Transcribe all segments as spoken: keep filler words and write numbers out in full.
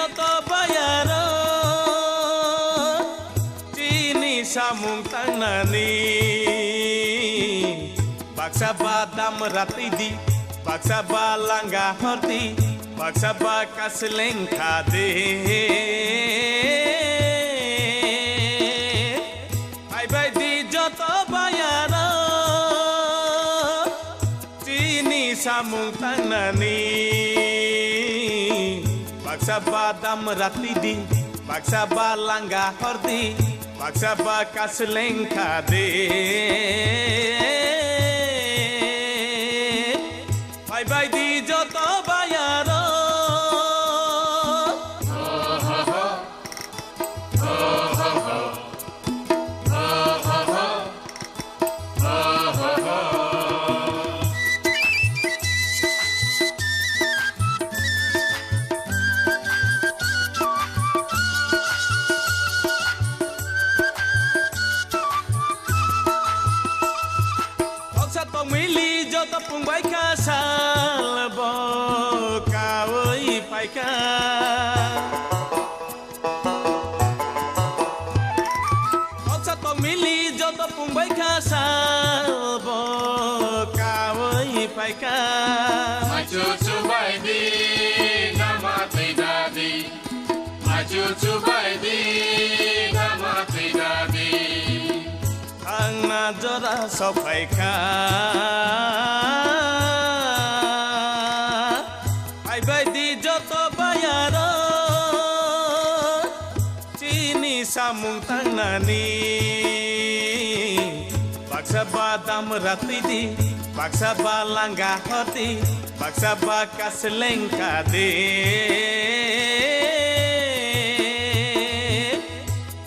Joto bayaro chini samung tangnani, baksa badam ratidi, baksa ba langa hordi, baksa ba kasleng khadi. Phaibai di joto bayaro chini samung tangnani, baksa badam ratidi, baksa ba langa hordi, baksa ba kasleng khadi. Phaibai di joto bayaro. Khoksa tongmili joto pungbai kha sal bo kaui phaikha. Khoksa tongmili joto pungbai kha sal bo kaui phaikha. Machu chubai di, nama twi dadi. Machu chubai di, nama twi dadi. Thangna jora sokphaikha. Phaibai di joto bayaro chini samung tangnani, baksa badam ratidi, baksa ba langa hordi, baksa ba kasleng khadi.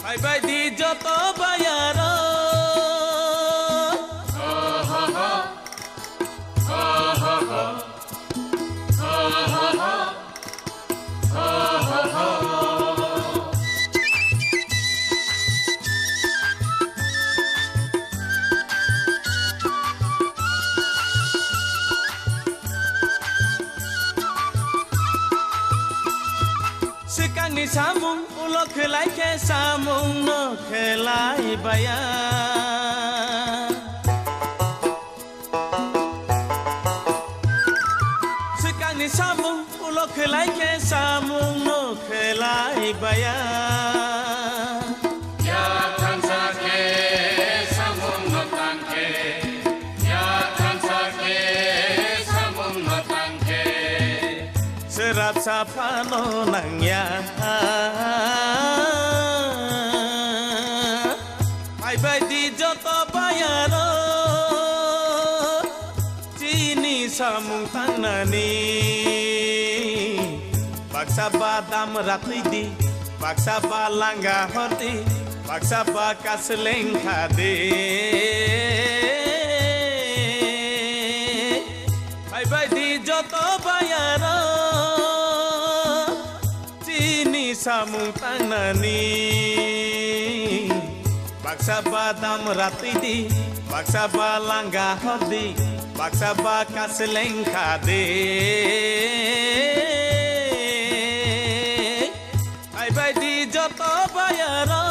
Phaibai di joto bayaro. Swkangni samung ulo khlai khe samung no khlai baya. Swkangni samung ulo khlai khe samung no khlai baya. Ya thansa khe samung no tang khe, ya thansa khe samung no tang khe. Srapsa phano nangya. Phaibai di joto bayaro chini samung tangnani. Baksa badam ratidi, baksa ba langa hordi, baksa ba kasleng khadi. Phaibai di joto bayaro chini samung tangnani. Baksa badam ratidi, baksa ba langa hordi, baksa ba kasleng khadi. Phaibai di joto bayaro.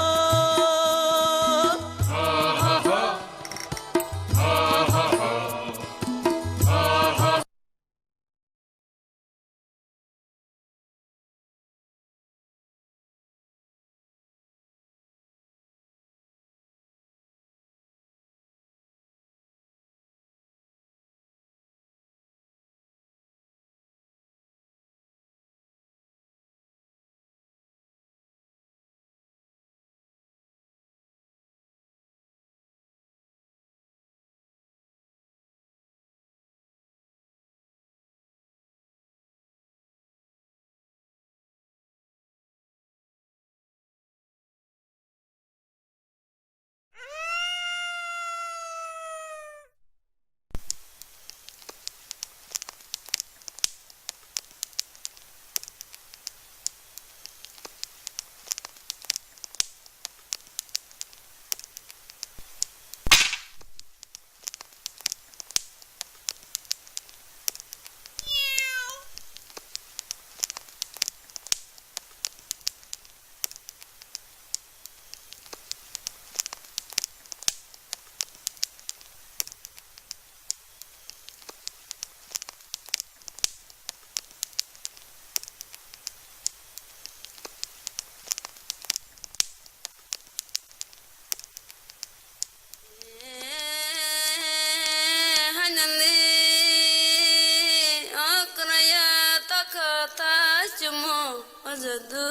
Jadu.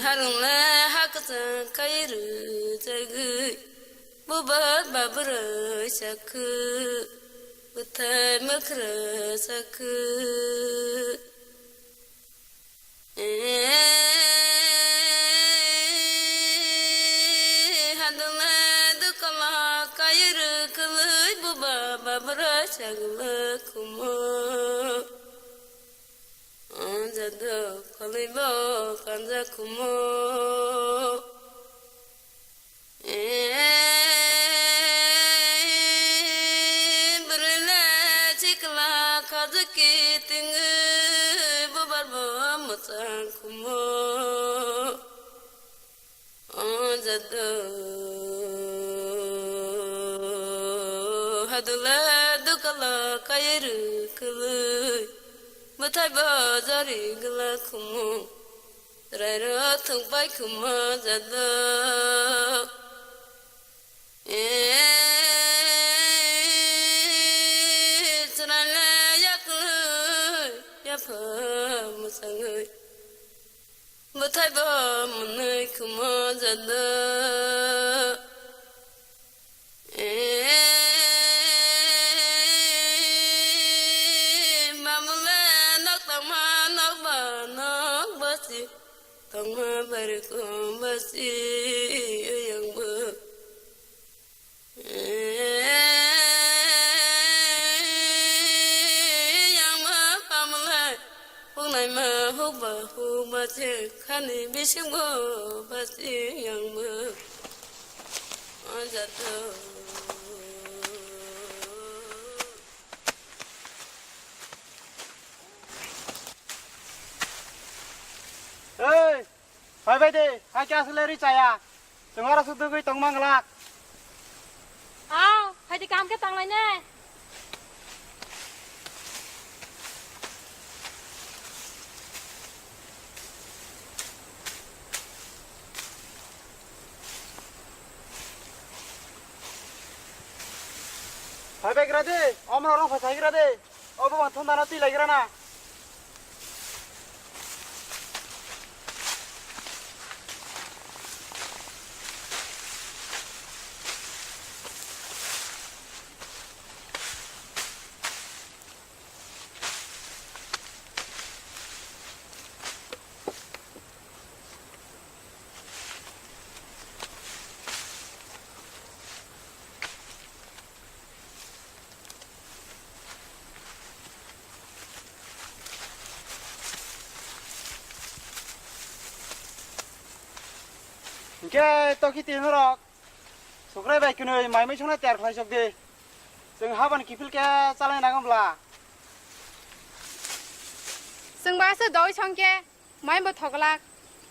Harungle haksa kai rwjagwi, bubar babura sakhu, bwthai mwkhra sakhu. Hadungle dukala kai rwkhwlwi, bubar babura sakle khumo. O jadu phalwi bo kanja khumo. Bwrwile chikla khajwk kitingwi, bubar bo mwchang khumo. O jadu hadungle dukala kai rwkhwlwi, bwthai bo jari gwla khumo. Rairo thwngpai khumo jadu. Chwraile yaklwi yapha mwchangwi, bwthai bo mwnwi khumo jadu. Mamule nok tangma nokba nokba si, tangma bari khumo si yangbo. Yangma pamlai, huknaima hukba hukba se khani bisingbo basi yangma. O jadu. Ei, phai bai de, hai khe aswk le ri chaya. Chwng oro sudugwi tong mang glak. Aw, hai de kam khe tang lai ne. Phai bai gra de, omo rok phai sai gra de. Obo bang thondana twi lai gra na. Hingke tokiti norok sukrai bai kwnwi mai mui songna tiyar khlai sok di. Chwng habani kiphil khe chalai nangam bla. Chwng bai se doi songke. Mai bo thoklak.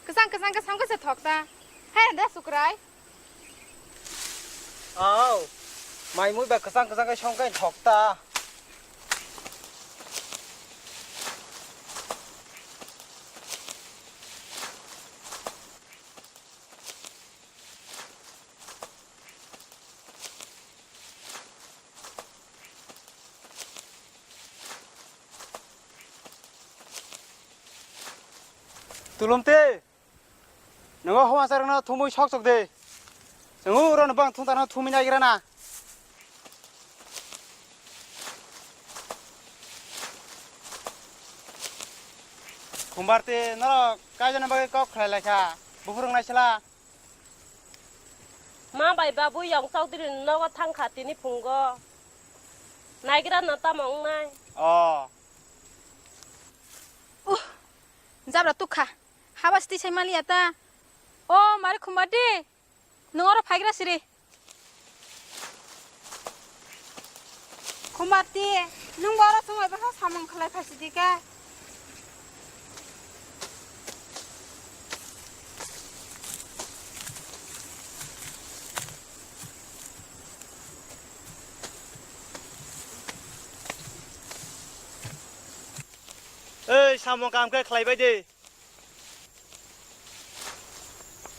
Kwchang kwchang khe songkhe se thokta. Hai da sukrai. Aw. Mai mui ba kwchang kwchang khe songkhe thokta. Tulumti, nwngo howasarokno thumwi sok chok di. Chwng uro no bang thung tangno thumwi naigra na. Khumbarti norok kaijana bagwi kok khlai lai kha, buphurwng naisla. Ma bai babu Yong Chaudhary ni nogo thang kha tini phungo. Naigra no tamo wngnai? Oh. Uh, jabra tukha. Haba siti sai mali ata. O mari Khumbarti. Nwng oro phaigra siri. Khumbarti, nwng bo oro chwng bai baksa samung khlai phaisidi khe. Ei, samung kam khe khlai bai di.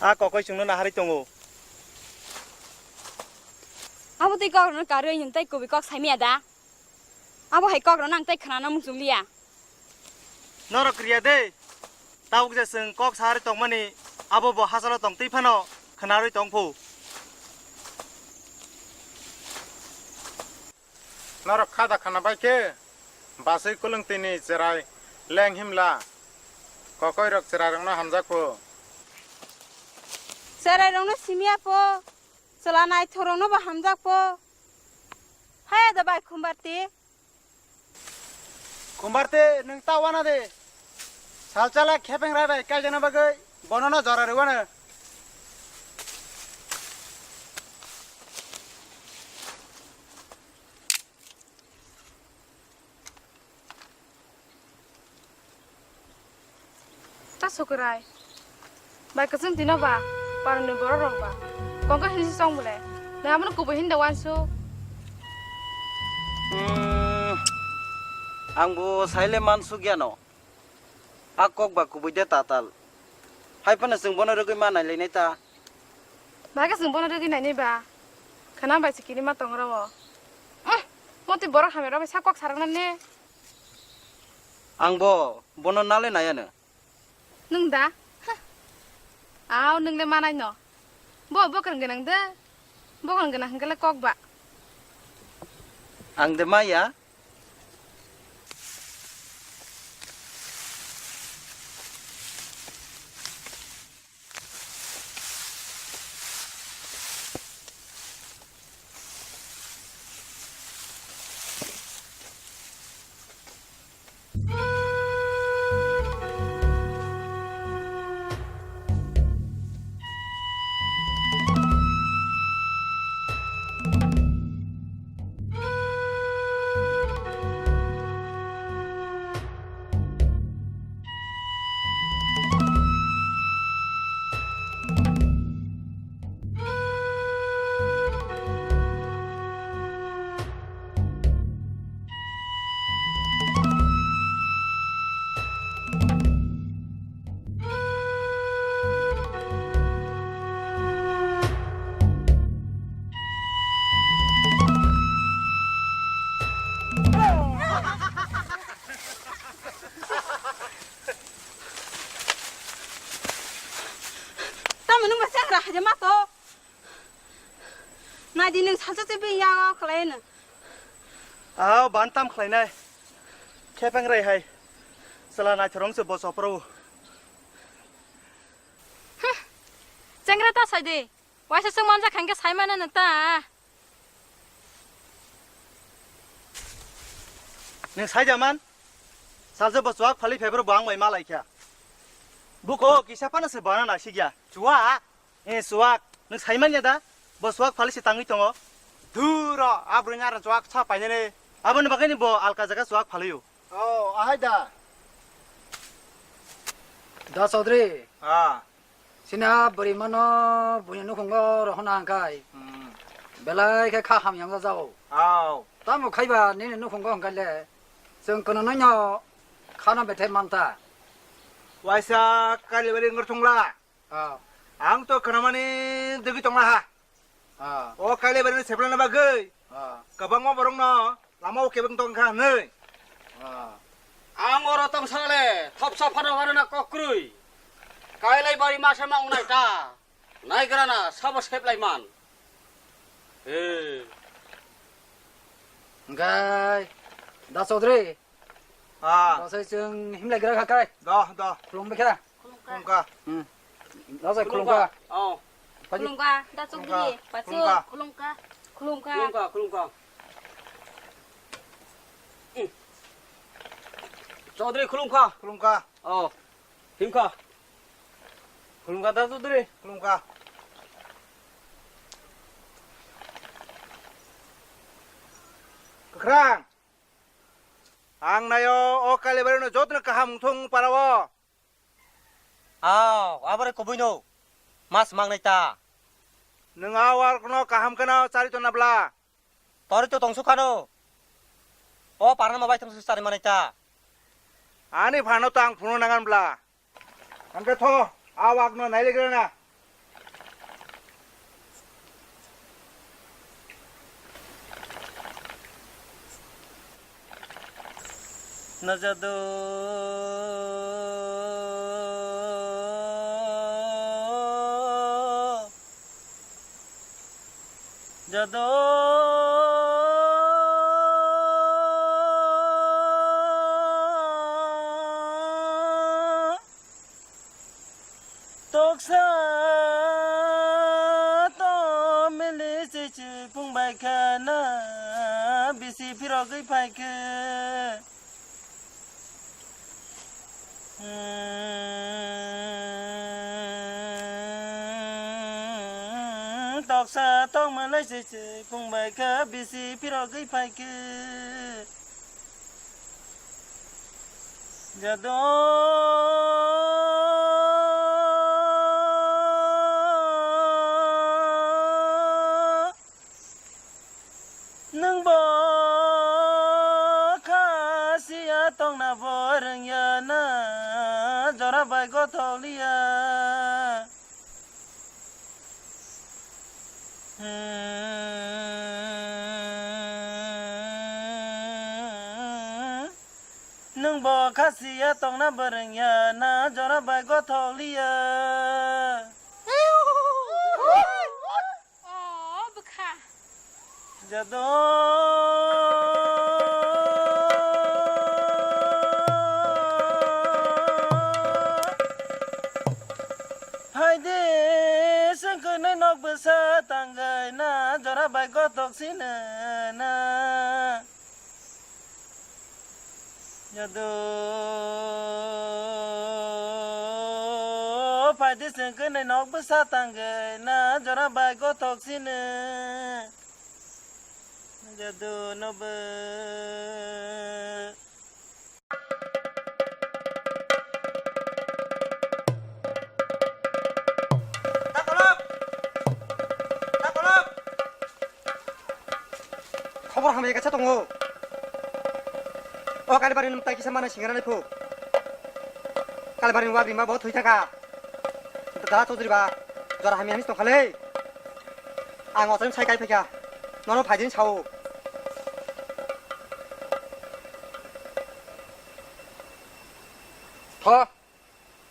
A kokoi chwngno naharwi tongo. Abo tei kok rwno karwi nwng tei kubui kok saimaya da? Abo hai kok rwna ang tei khwnana muchung liya. Norok kriya de. Tabuk je chwng kok sari tongmani abo bo hachalo tong twi phano khwnarwi tong phu. Norok kha da khana bai khe, basui kulwng tini cherai leng himla, kokoi rok cherai rokno hamjak phu. Cherai rokno simya pho, chwla naithok rokno bo hamjak pho. Haya da bai Khumbarti. Khumbarti, nwng ta wana de. Salchala khepeng rai bai kaijana bagwi bonono jora rwano. Ta Sukurai. Bai kwchwng tino ba, paroni borok rok ba. Kongka hinsi chong bole. Nang amano kubui hinda wansu. Hmm, ang bo saile mansuk yano. A kok ba kubui de tatal. Hai phano chwng bono rwgwi ma nailainai ta. Bagwi chwng bono rwgwi nainai ba. Khana bai se kinima tong rw o. Uhm, motwi borok hamya rok bai sa kok sarakna ne. Ang bo bono nale naiya no. Nwng da? Huh. Aw, nwng le manai no. Bo bokrang gwnang de. Bokrang gwnang hwnkhe le kok ba. Ang de maya. Tamo nwng ba changra haja ma to. Nai di nwng salsa se bini yago khlai no. Aw, ban tam khlainai. Khepeng rai hai. Chwla naithorong se bo chopro. Huh. Changra ta sai de. Waisa chwng manja khangke sai mana na ta. Nwng sai jaman? Salsa bo chuak phali phebro bo ang bai malai kha. Buko kisa phano se bana nasikya. Chuak? Eh, chuak. Nwng sai manya da? Bo chuak phali se tangwi tongo. Dhuro, a bwrwini aro chuak sa painani. Aboni bagwini bo alka jaga chuak phaliyo. Oh, ahai da. Da Chaudhary. Ah. Sina bwrwi mano buini nukhungo rohona hwnkhai. Hmm. Belai khe kha hamya wngya jao. Aw. Tamo khaiba nini nukhungo hwnkhai le. Chwng kono noino khano bethe manta. Waisa Kailabari wngor thungla. Ah. Ang to khwnamani degi tongla ha. Ah. O Kailabari ni seplana bagwi. Ah. Kwbangma borokno lama o kebeng tong kha hwnwi. Ah. Ang oro tong sale thopsa phano warna kok kwrwi. Kailabari masa ma wngnai ta. Naigrana sabo seplai man. Eh. Hwnkhe Da Chaudhary. Ah. Dasai chwng himlai gra kha kai. Da, da. Khulum bikha. Khulumkha. Hmm. Dasai khulumkha. Oh. Khulumkha, da Chaudhary. Khulumkha. Khulumkha. Khulumkha. Khulumkha, khulumkha. Hmm. Chaudhary khulumkha. Khulumkha. Oh. Himkha. Khulumkha da Chaudhary. Khulumkha. Kwkhwrang. Ang naio o Kailabari no jotono kaham wngthung para o. Aw, abore kubui no. Mas mangnai ta. Nwng a wark no kaham kheno chari tonna bla. Tori to tongsu khano. O parano bai tongsu chari manai ta. Ani phano to ang phunu nangan bla. Hwnkhe tho, a wakno nailegrana. Najado. Jado. Toksa to mili chichi phung bai khe na bisi phirogwi phai khe. Hmm, toksa tongma lai se se phung bai kha bisi phirogwi phai khe. Jado. Nwng bo kha siya tongna bo rwngya na jora bai gothok liya. Hmm. Nwng bo kha siya tongna bo rwngya na jora bai gothok liya. O bwkha. Jado. Hai de, sengkhe nai nok bwsa tangwi na jora bai gothok sina na. Jado, phaidi sengkhe nai nok bwsa tangwi na jora bai gothok sini. Jado, nobo. Takolok! Takolok! Khobor hamya kaisa tongo. O Kalibari nwng tai kisa mana singra nai phu. Kalibari wagri ma bo thwi thaka. Da Chaudhary ba jora hamya hinwi tongkha le. Ang o sai kai phaikha. Nono phaidin sao. Tho.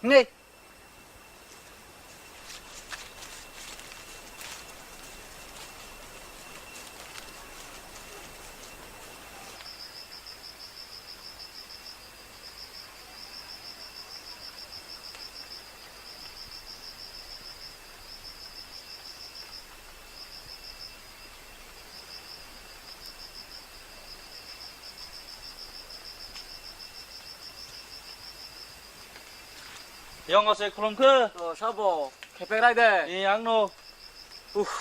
Nei. Yong o se khulum khe. O, sabo, khepek rai de. E, ang no. Uff,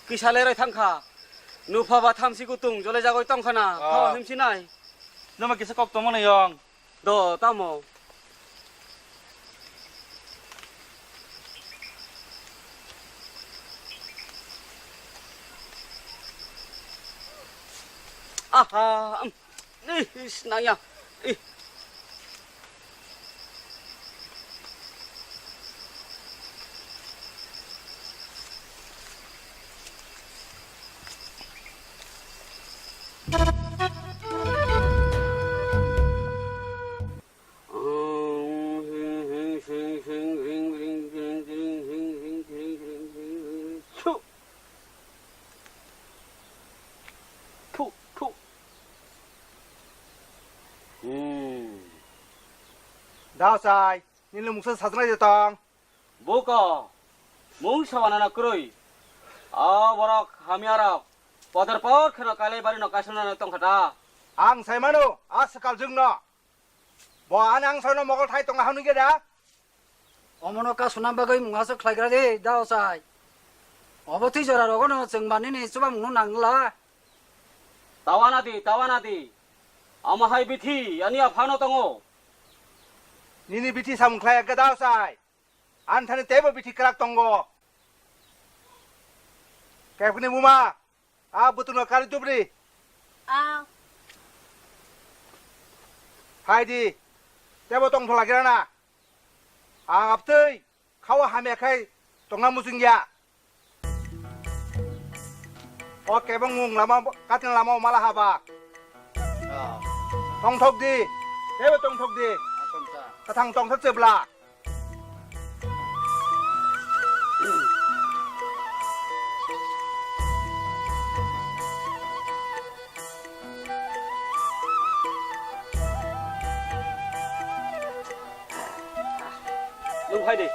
kisa lerai thangkha. Nupha ba thamsi kutung, jole jagoi tongkha na. Ah. Thawa himsi nai. Nama kisa kok tongmani yong. Do, tamo. Aha, um. Ih, is, naya. Ih. Thu, thu. Hmm. Dao sai, nini mungsa sajnai de tong. Buko, mung sawana na kwrwi. A borok hamya rok, podor por kheno Kailai bari no kaisana na tongkha ta. Ang sai mano, a swkal jwng no. Bo ani ang sarno mogol thai tongo hwnwi khe da? Omono kasuna bagwi mungha se khlaigra de, da ochai. Obo twi jora rogono chwng manini chubamungno nangla. Tawana di, tawana di. Omo hai bithi ani aphano tongo. Nini bithi samung khlai khe da ochai. Ani thani teibo bithi kwrak tongo. Kebkni buma. A bwtwngno kari tubri. A. Hai di. Tebo tong thola gira na. Ang abtwi khawa hamya khai tongna muchung ya. O kebeng mung lama katin lama o mala haba. Tong thok di. Teibo tongthok di. Kathang tongthok chwbla. Nwng phai di.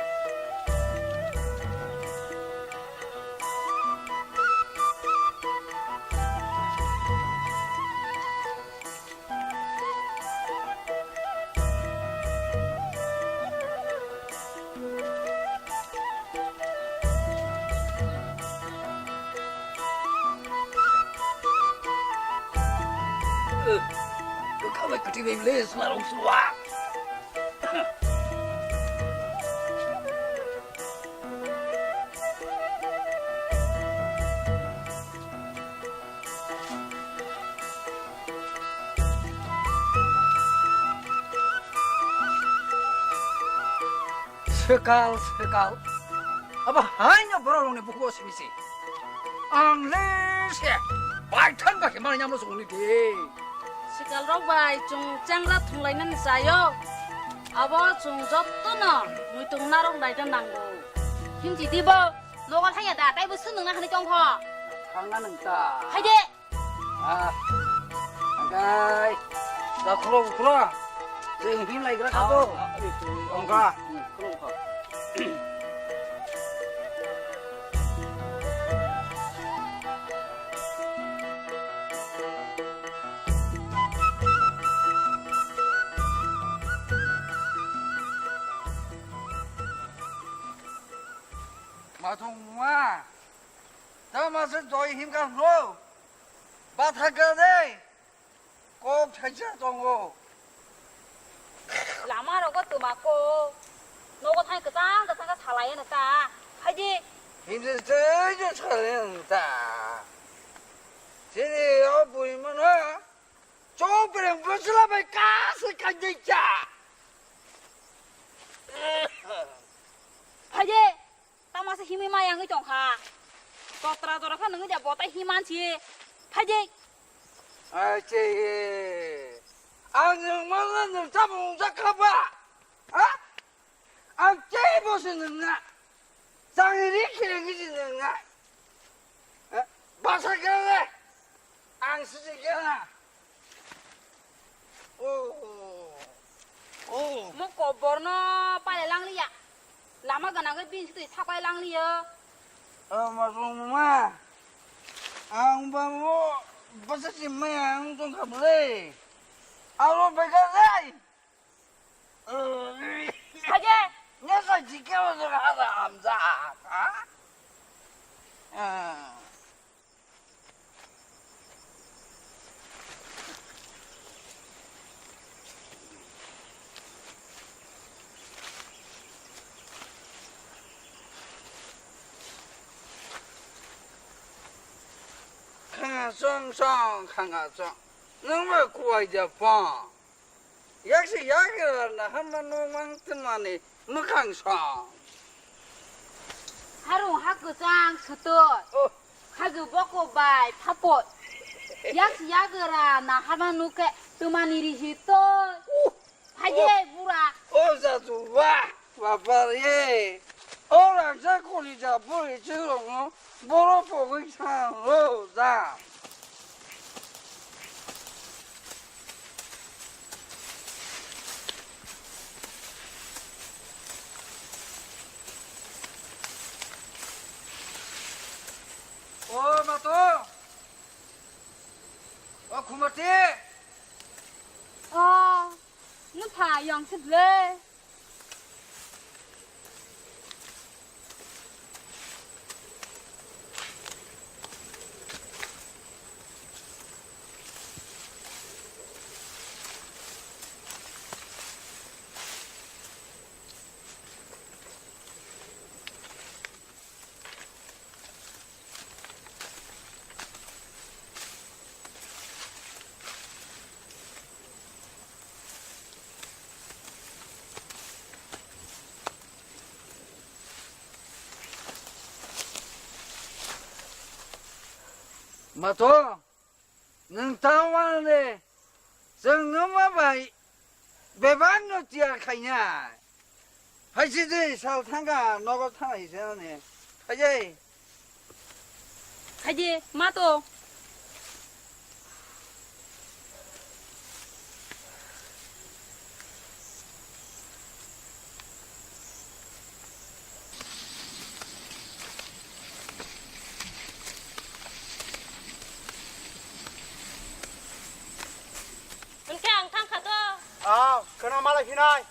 Kwkha bai kwtwi bai le swnarok swa. Swkal, swkal. Abo haino borok rokni bukugo simi se. Ang le se baithang ba khe manwi namo songni de. Swkal rok bai chwng changra thunglainani chaio. Abo chwng jotono muitung narok naina nango. Himchi di bo, nogo thangya da, taibo swnwngna hwnwi tongkho. Thangna nwng ta. Hai de. Ah. Angkai. Da khoro khoro. Jeng him lai gra kabo. Ongka. Matung ma. Tama se doi him ka no. Batha ka de. Kok thaisa tongo. Lama rogo twma ko. Nogo thai kwchang kwchang khe salai no ta. Phaidi. Himse tei jo salai no ta. Sini o bui mano. Chok bereng bwsla bai kasa kanjai cha. Phaidi. Tamo se himwi ma yangwi tongkha. Totra jora kha nungwi da bota himan si. Phaidi. Ai che. Ang nung mala nung tamo ungja kha ba. Ha? Ang che bo se nung na. Chang ri khe ngi si nung na. Ha? Basa khe le. Ang se se khe na. Oh. Oh. Mo kobor no pale lang liya. Lama gana ge bin sitwi sapai lang liya. Oh, ma song ma. Ang ba mo basa si ma ang tong kha ble. Aro bega dai. Haje. Nya sa jike wa so ha da am za. Ha? Ah. Khanga song song, khanga song. Nungba kuwai ja pong. Yaksi yagra na hama no mang tmani mwkhang song. Harung ha kwchang swtwi. Oh. Khaju boko bai phapot. Yaksi yagra na hama nukhe twmani rihitwi. Uh. Phaide bura. Oh, jatu ba. Baba re, o rangchak kolija bwrwi chwng rokno boro pogwi thang rw ja. O mato, o khumati. O, nupha yong se ble. Mato, nwng ta uanani, chwng nwma bai Bebak no tiyar khaina. Hai si de sal thangka nogo thangai se ani. Hai je. Hai je, ma to. Hwnkhe ang thang kha to. Ah, khwna malai phinai.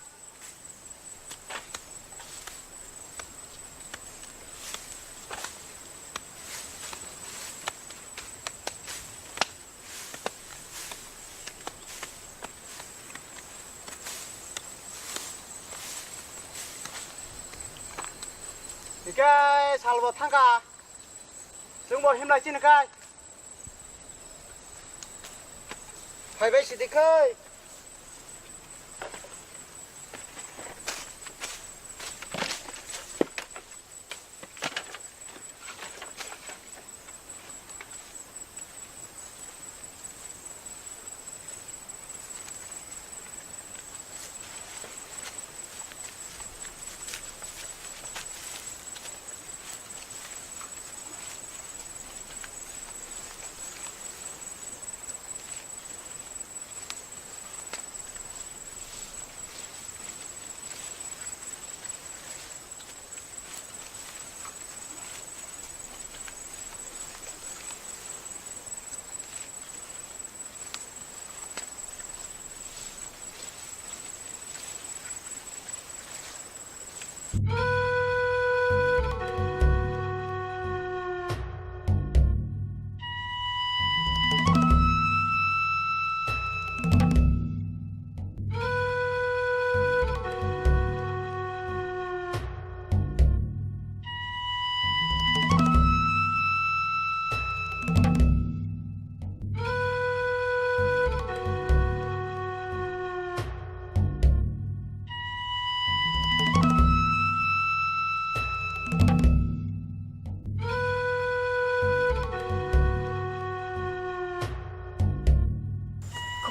Hikai salbo thangkha. Chwngbo himlai chini kai. Phaibai sidi khai.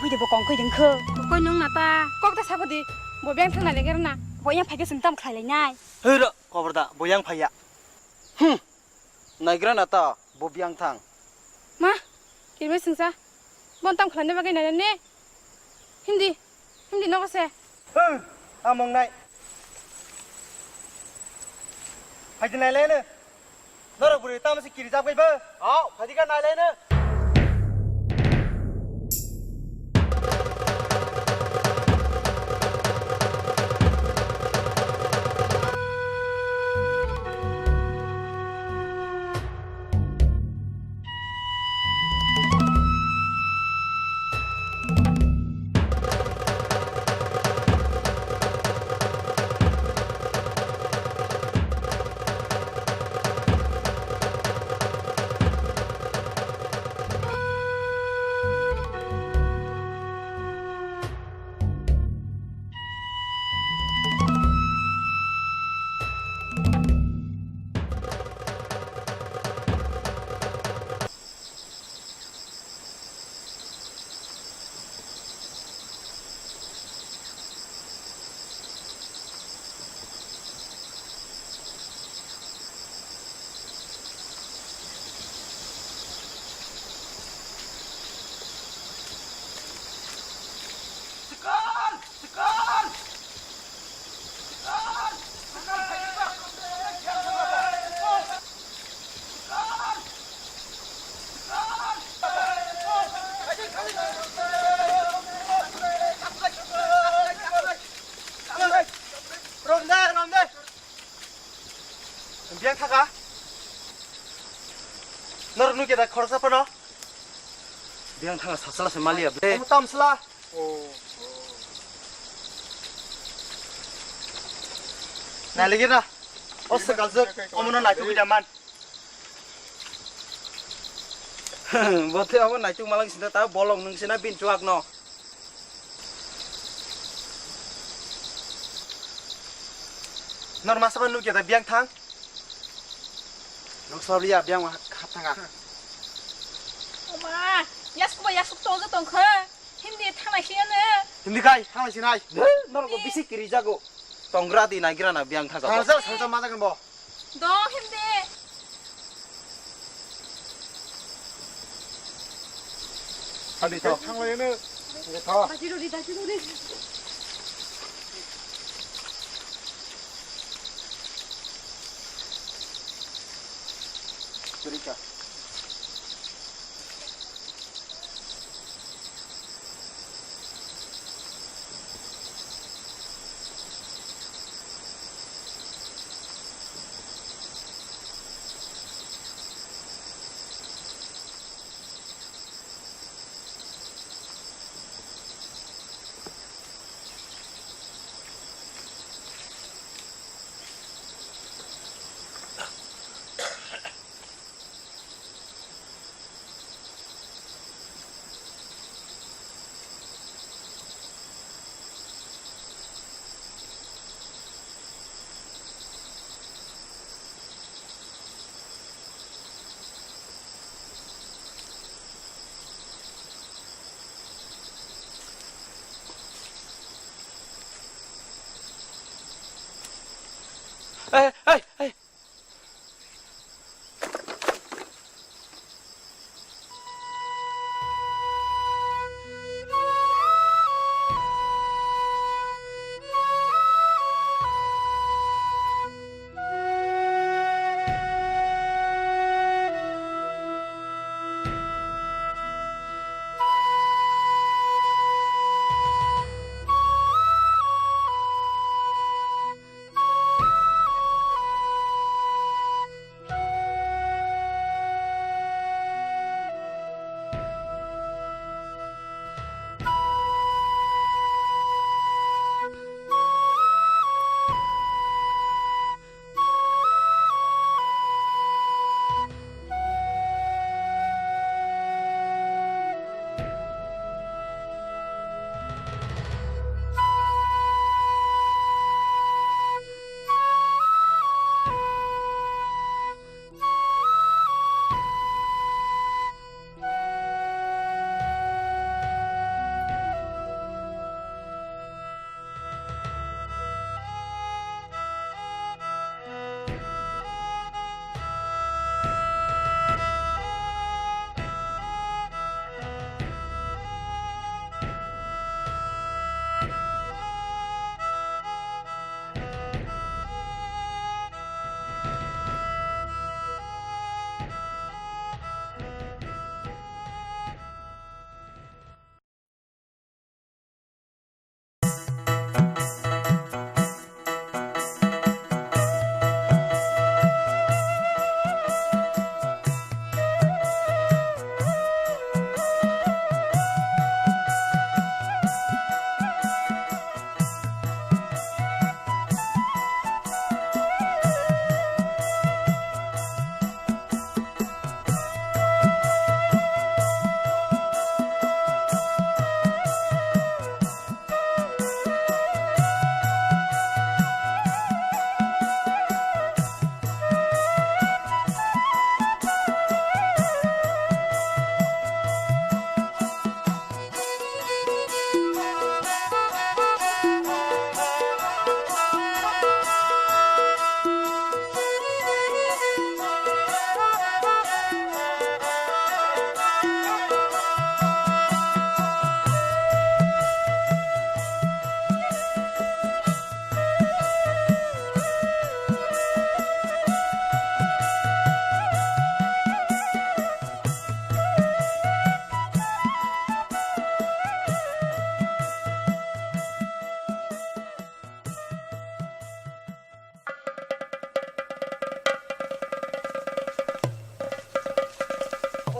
Kubui de bo kong koi ding kho. Koi nung na ta. Kok ta sabo di. Bo beng thang na leger na. Bo yang phai khe sung tam khlai lai nai. Hei ro, kobor da, bo yang phai ya. Hmm. Naigra na ta, bo biang thang. Ma, kirme sungsa. Bon tam khlai ne bagwi nai ne. Hindi, hindi nogo se. Hei, among nai. Phai di nai le ne. Norok bwrwi tamo se kiri jak bai bo? Aw, phai di kha nai lai no. Romde, romde. Biang thaka. Nor nuke da khoroksa phano. Biang thaka sasala se maliya ble. Omo tamsla. Nailigir na. O swkal jwk omono naitukwi da man. Bo the abo naituk malang sinta ta bolong nung sina bin chuak no. Nor masa ba nukya da biang thang. Noksa liya biang hap thanga. Oma, yasuk ba yasuk tong tong khe. Hindi thangnai se ano. Hindi khai, thang lai sinai. Norok bo bisi kiri jago. Tongra di naigra na biang thaga. Salsa, salsa ma jagan bo. Dong hindi. Adi to. Thang lai ne. Tho. Dachi rori, dachi rori. Kiri ka. Ei, ei, ei.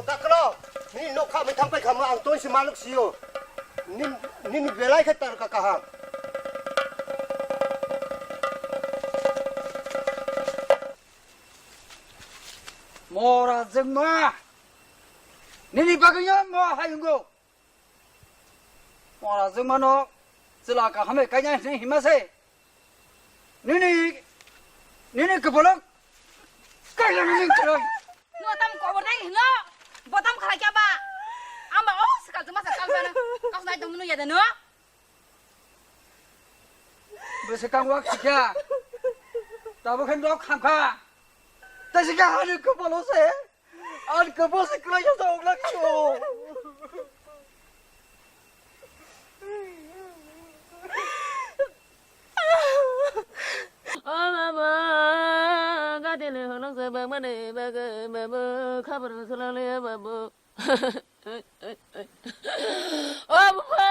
O daklo, nini nok kha mai thang pai kha ma ang toni se manuk sio. Nin, nini belai khe tar ka kaham. Mora jengma. Nini bagwi mo hayungo. Mora jengmano chwla kaham bai kaina hinwi hima se. Nini, nini kwpalo kaina nini kwrwng. Nwng tam kobor nai hino, botam khalai kya ba? Amba o swkal tuma swkal bana, kau nai tong nunu yada no? Swkang wak sikha. Tabuk khe nok khamkha. Tei sikha ani kopolo se. Ani kopolo se kwlai sa ongla kho. O babu, gati le holong se bang mane babu, khabar sulang le babu. O bupha!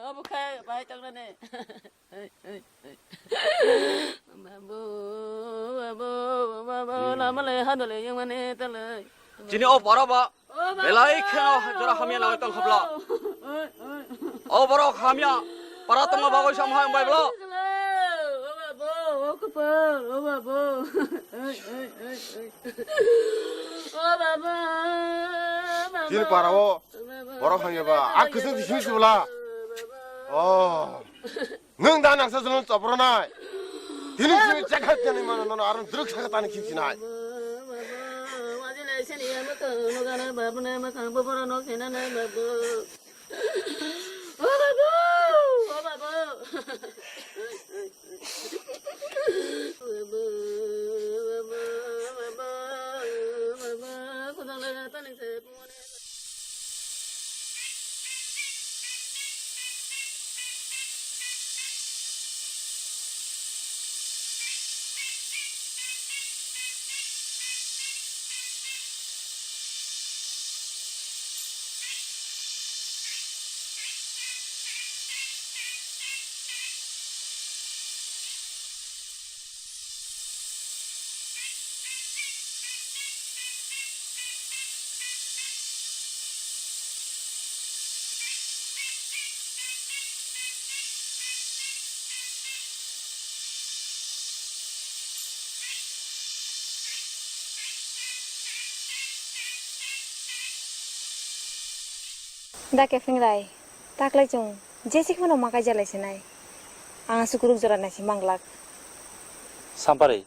O bupha, bai tong nani. Babu, babu, babu, lama le hano le yang mane tale. Chini o para ba. O babu! Belai kheno jora hamya nang tong khapla. O borok hamya. Para tongma bagwi sam hai bai bla. O babu, o kupal, o babu. O babu, babu. Chini para o. Borok hamya ba, a kwchwng di simi sibla. Oh. Nwng da nangsa jwngjal chopro nai. Tini simi chekha tani mano nono aron druk saka tani khim sinai. Da Kepengrai, taklai chwng jesi kheno ma kaija lai sinai. Ang aswk kwrwk jora nai se manglak. Sampari,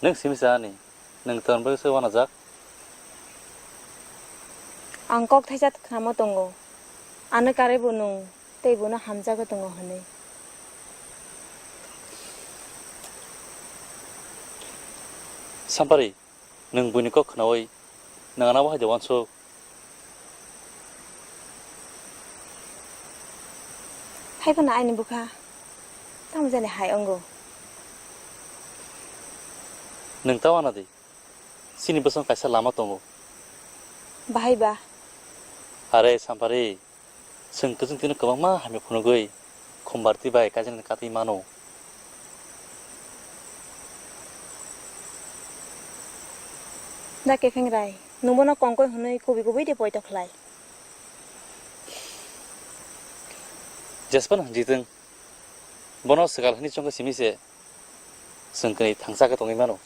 nwng simi sa ani, nwng ton bai se wanajak? Ang kok thaisa khnama tongo. Ano karwi bo nwng tei bono hamjagwi tongo hwnwi. Sampari, nwng buini kok khnaui nwng ano bahai de uansuk? Hai phano aini bwkha tamo jani hai wngo. Nwng ta wana di, chini bwskango kaisa lama tongo. Bahai ba? Are Sampari, chwng kwchwng tino kwbangma hamya phunugwi Khumbarti bai kaijaknai katwi mano. Da Kepengrai, nwng bono kongkoi hwnwi kubui kubui de poito khlai. Jespan hwnjitwng, bono swkal hwnwi chongkha simi se chwng kwnwi thangsa khe tongwi mano.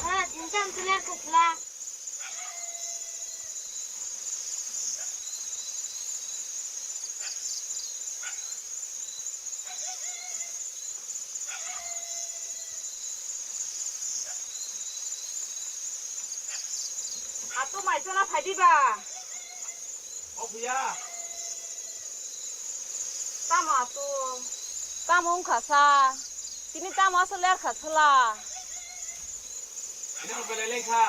Ha, jinjang tular kukla. Ato mai chona phai di ba. O bhiya. Tamo ato. Tamo wngkha sa. Tini tamo aswk ler kha sala. Ini belai lengkha.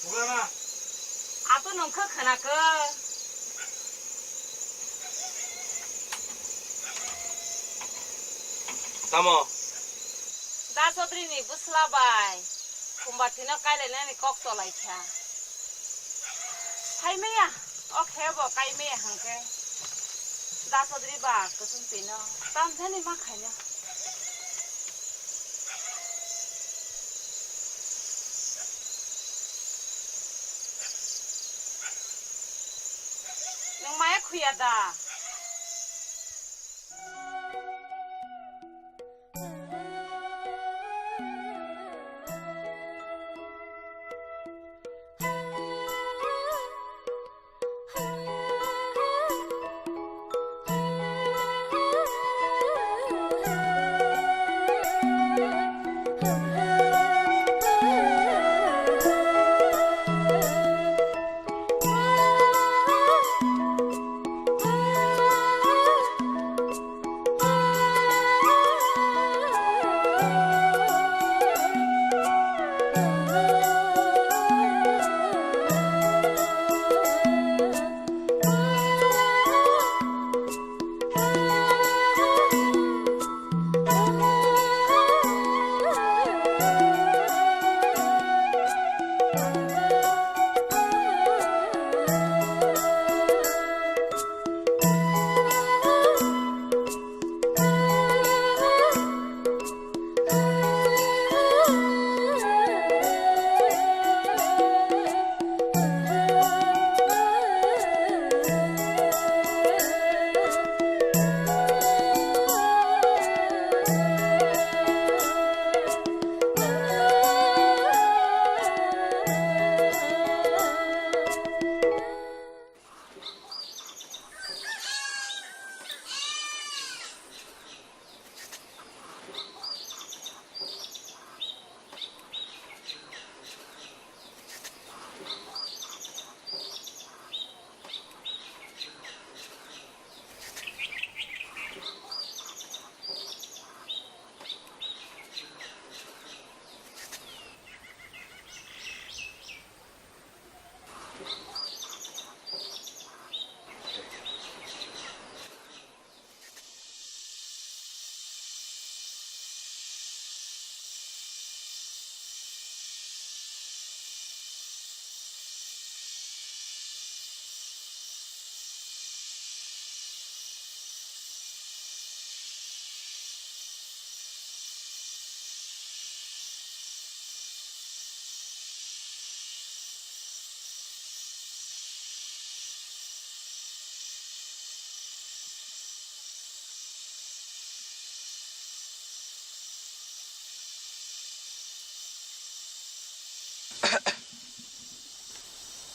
Pugrana. Ato nungkha khana khe. Tamo. Da Chaudhary ni bwsla bai. Khumbathino kailainani kok cholaikha. Phaimaya, o khe bo kaimaya hwnkhe. Da Chaudhary ba kwchwng twino tamjani ma khaina. Nwng maya khuya da?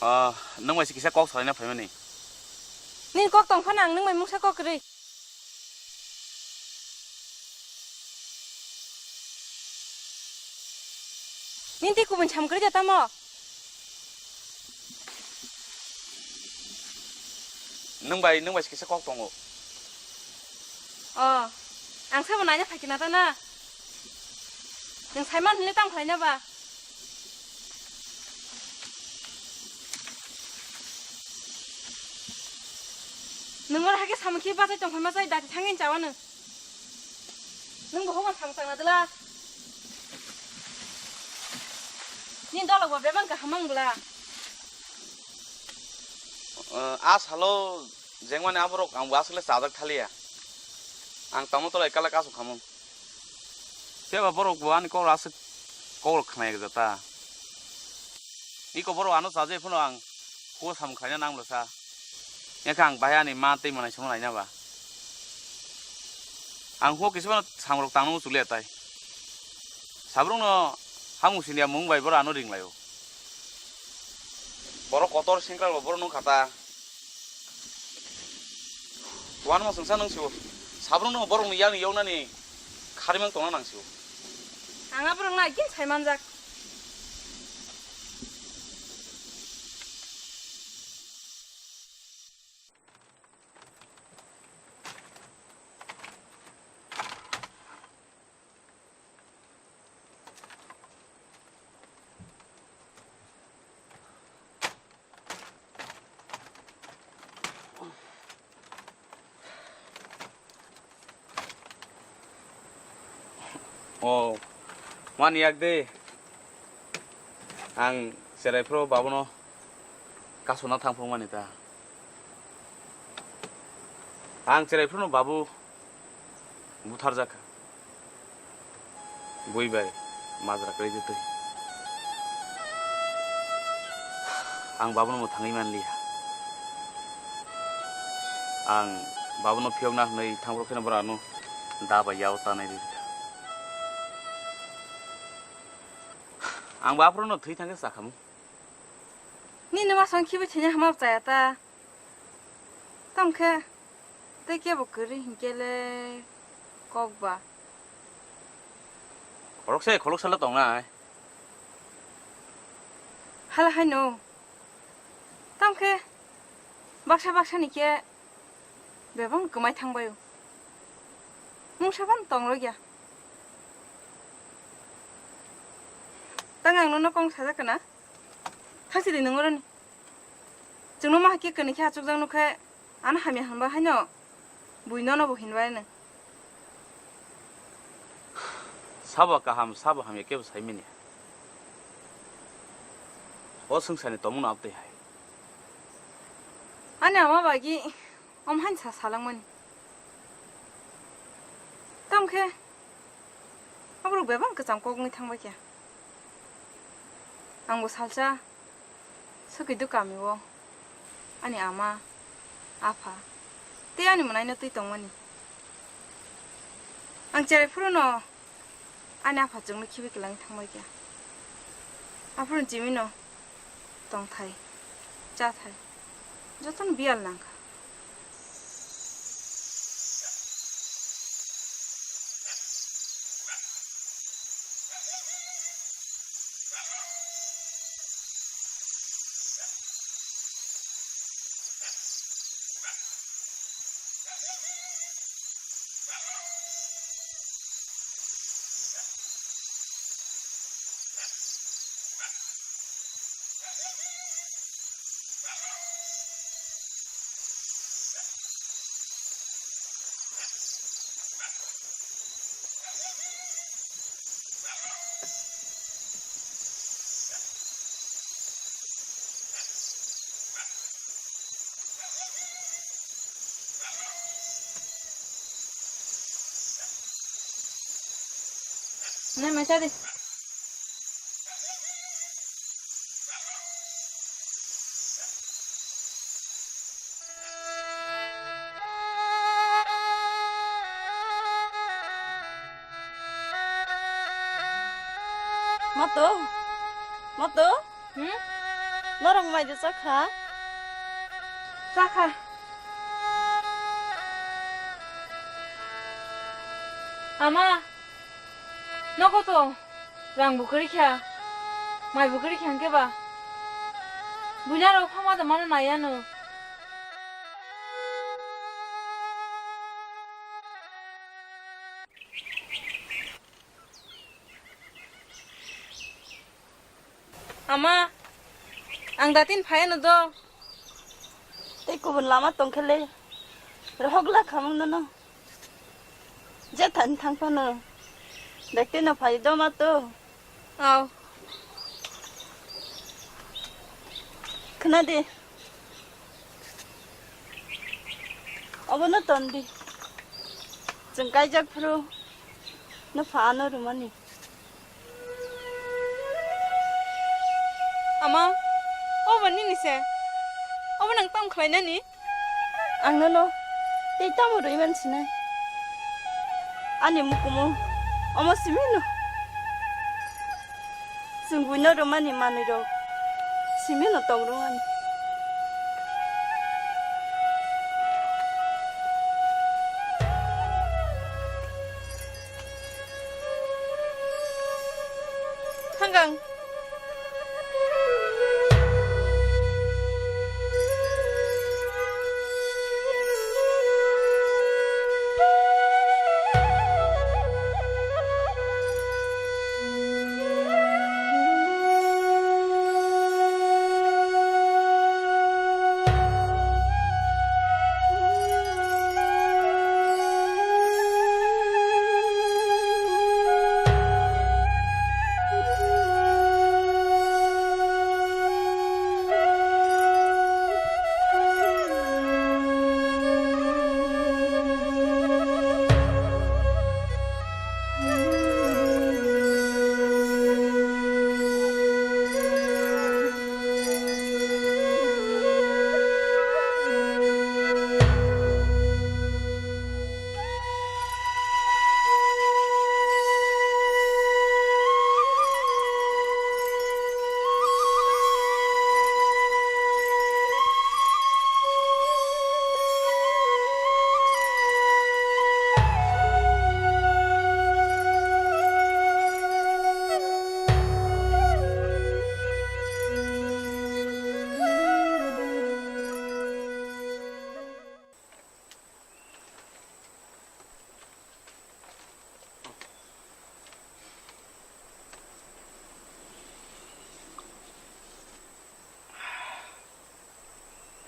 Ah, nwng bai se kisa kok salaina phaimani. Nini kok tong phano ang nwng bai mungsa kok kwrwi. Nini tei kubun sam kwrwi da tamo? Nwng bai, nwng bai se kisa kok tongo. O, ang sabo naina phaikhe na ta na? Nwng saiman hinle tang khlaina ba? Nwng oro hakhe samung khe bachai tong phaima chai dati thangwi chawa nwng. Nwng bo hokon samung tangna dwla. Nini dolok bo bebak kaham wng bwla. A salo jengmani aborok ang bo aswkle chajak thaliya. Ang tamo tolai kala kasu khamung. Phiya ba borok bo ani kok aswk kok khna yak jata. Iko borok ano chaje phano ang kho samung khlaina nang bwsa. Yakha ang bahai ani ma tei manai somo naina ba. Ang kho kisa phano samung rok tangno muchukliya tai. Sabrung no Hamung siniya mung bai boro ano ringlaio. Borok kotor sengkrak bo borok nung khata. Tuan mo sengsa nung sibo. Sabrung no borok ni yang yong nani kharimang tongna nang sibo. Ang aborok no agin sai manjak. O, mani yak de. Ang cherai phuru babuno kasuna thang phung mani ta. Ang cherai phuru babu butharjak kha. Bui bai majra kwrwi twi. Ang babuno mwthangwi manliya. Ang babuno phiyokna hwnwi thangphuru kheno borok ano da bai yao tanai rwkha. Ang bo aphuru no thwi thangkhe chakhamu. Nini masong khibi thini hama chaya ta. Tamo khe tei kebo kwrwi hinkhe le kok ba. Khoroksa khoroksa le tongnai. Hala haino. Tamo khe baksa baksa ni khe bebak kwmai thangbaio. Mungsa phano tong rwkya. Tang ang nono kong sajak kana? Thangsi di nung oroni. Chwngno ma hakhe kwnwi khe achukjak nukhe ano hamya hwnba haino bui nono bo hinbai nung. Sabo kaham, sabo hamya kebo saimanya. O swngcharni tongmungno abtwi hai. Ani ama bagi om hain sa salangmani. Tamo khe aborok bebak kwcham kok wngwi thangbai khe. Angbo salsa swkwi do kami o ani ama, apha tei ani mwnaino twi tongmani. Ang cherai phuru no ani apha chwngno khibi kwlangwi thangbai khe. Aphuru chimino tongthai, chathai, jotono biyal nangkha. Nai mai cha di. Mato, mato. Hmm? Norok mai de chakha? Chakha. Ama, nogo to rang bo kwrwi kha, mai bo kwrwi kha hwnkhe ba. Buina rok phama da mano nai ano. Ama, ang datin phaiano do. Tei kubun lama tongkhe le rohok la khamung nono. Je thani thang phano. Bekti no phai do ma to. Aw. Khna di. Obono ton di. Chwng kaijak phuru no pha ano rwmani. Ama, obo nini se? Obo nang tamo khlainani? Ang nono tei tamo rwi man sinai? Ani mukumu omo simi no. Chwng buino rwmani manwirok simino tong rwmani. Thang ang.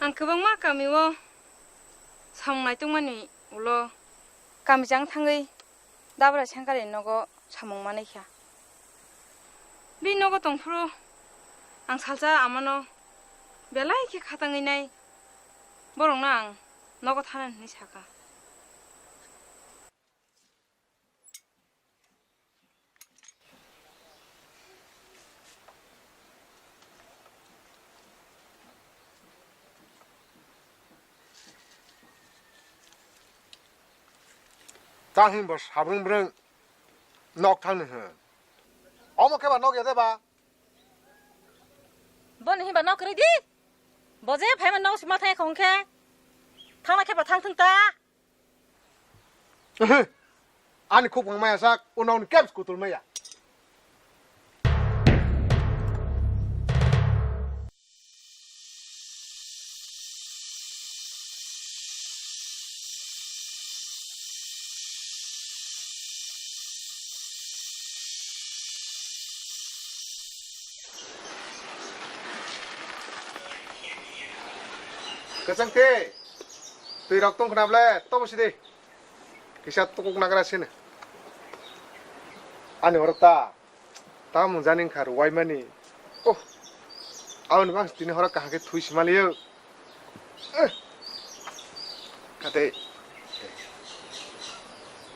Ang kwbangma kamio samung naitokmani ulo kami jang thangwi Dabra Sengkarni nogo samung manwi kha. Bini nogo tongphuru ang salsa amano belai khe khatangwi nai, borokno ang nogo thana hinwi sakha. Ta hwnba sabrung brung nok thangni hwn. Omo khe ba nok ya de ba? Boni hinba nok kwrwi di. Bo je phaima nok sima thangya khong khe. Thangna khe ba thang thung ta. Ehe. Ani khuk phang maya sak, o nokni kebs kutul maya. Kwchang the. Twi rok tong khna ble, tobo sidi. Kisa tukuk nagra sini. Ani oro ta. Ta mung jani wngkha rwai mani. Oh. Aboni bang tini horo kaham khe thui sima liyo. Eh. Kate.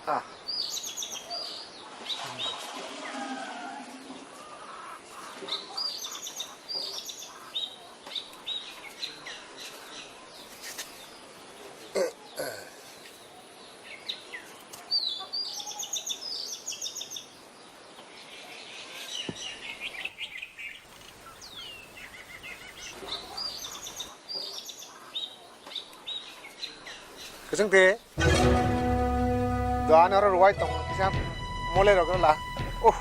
Ah. Kwchwng de. Do ani oro rwai tongo kisa mole rok la. Oh.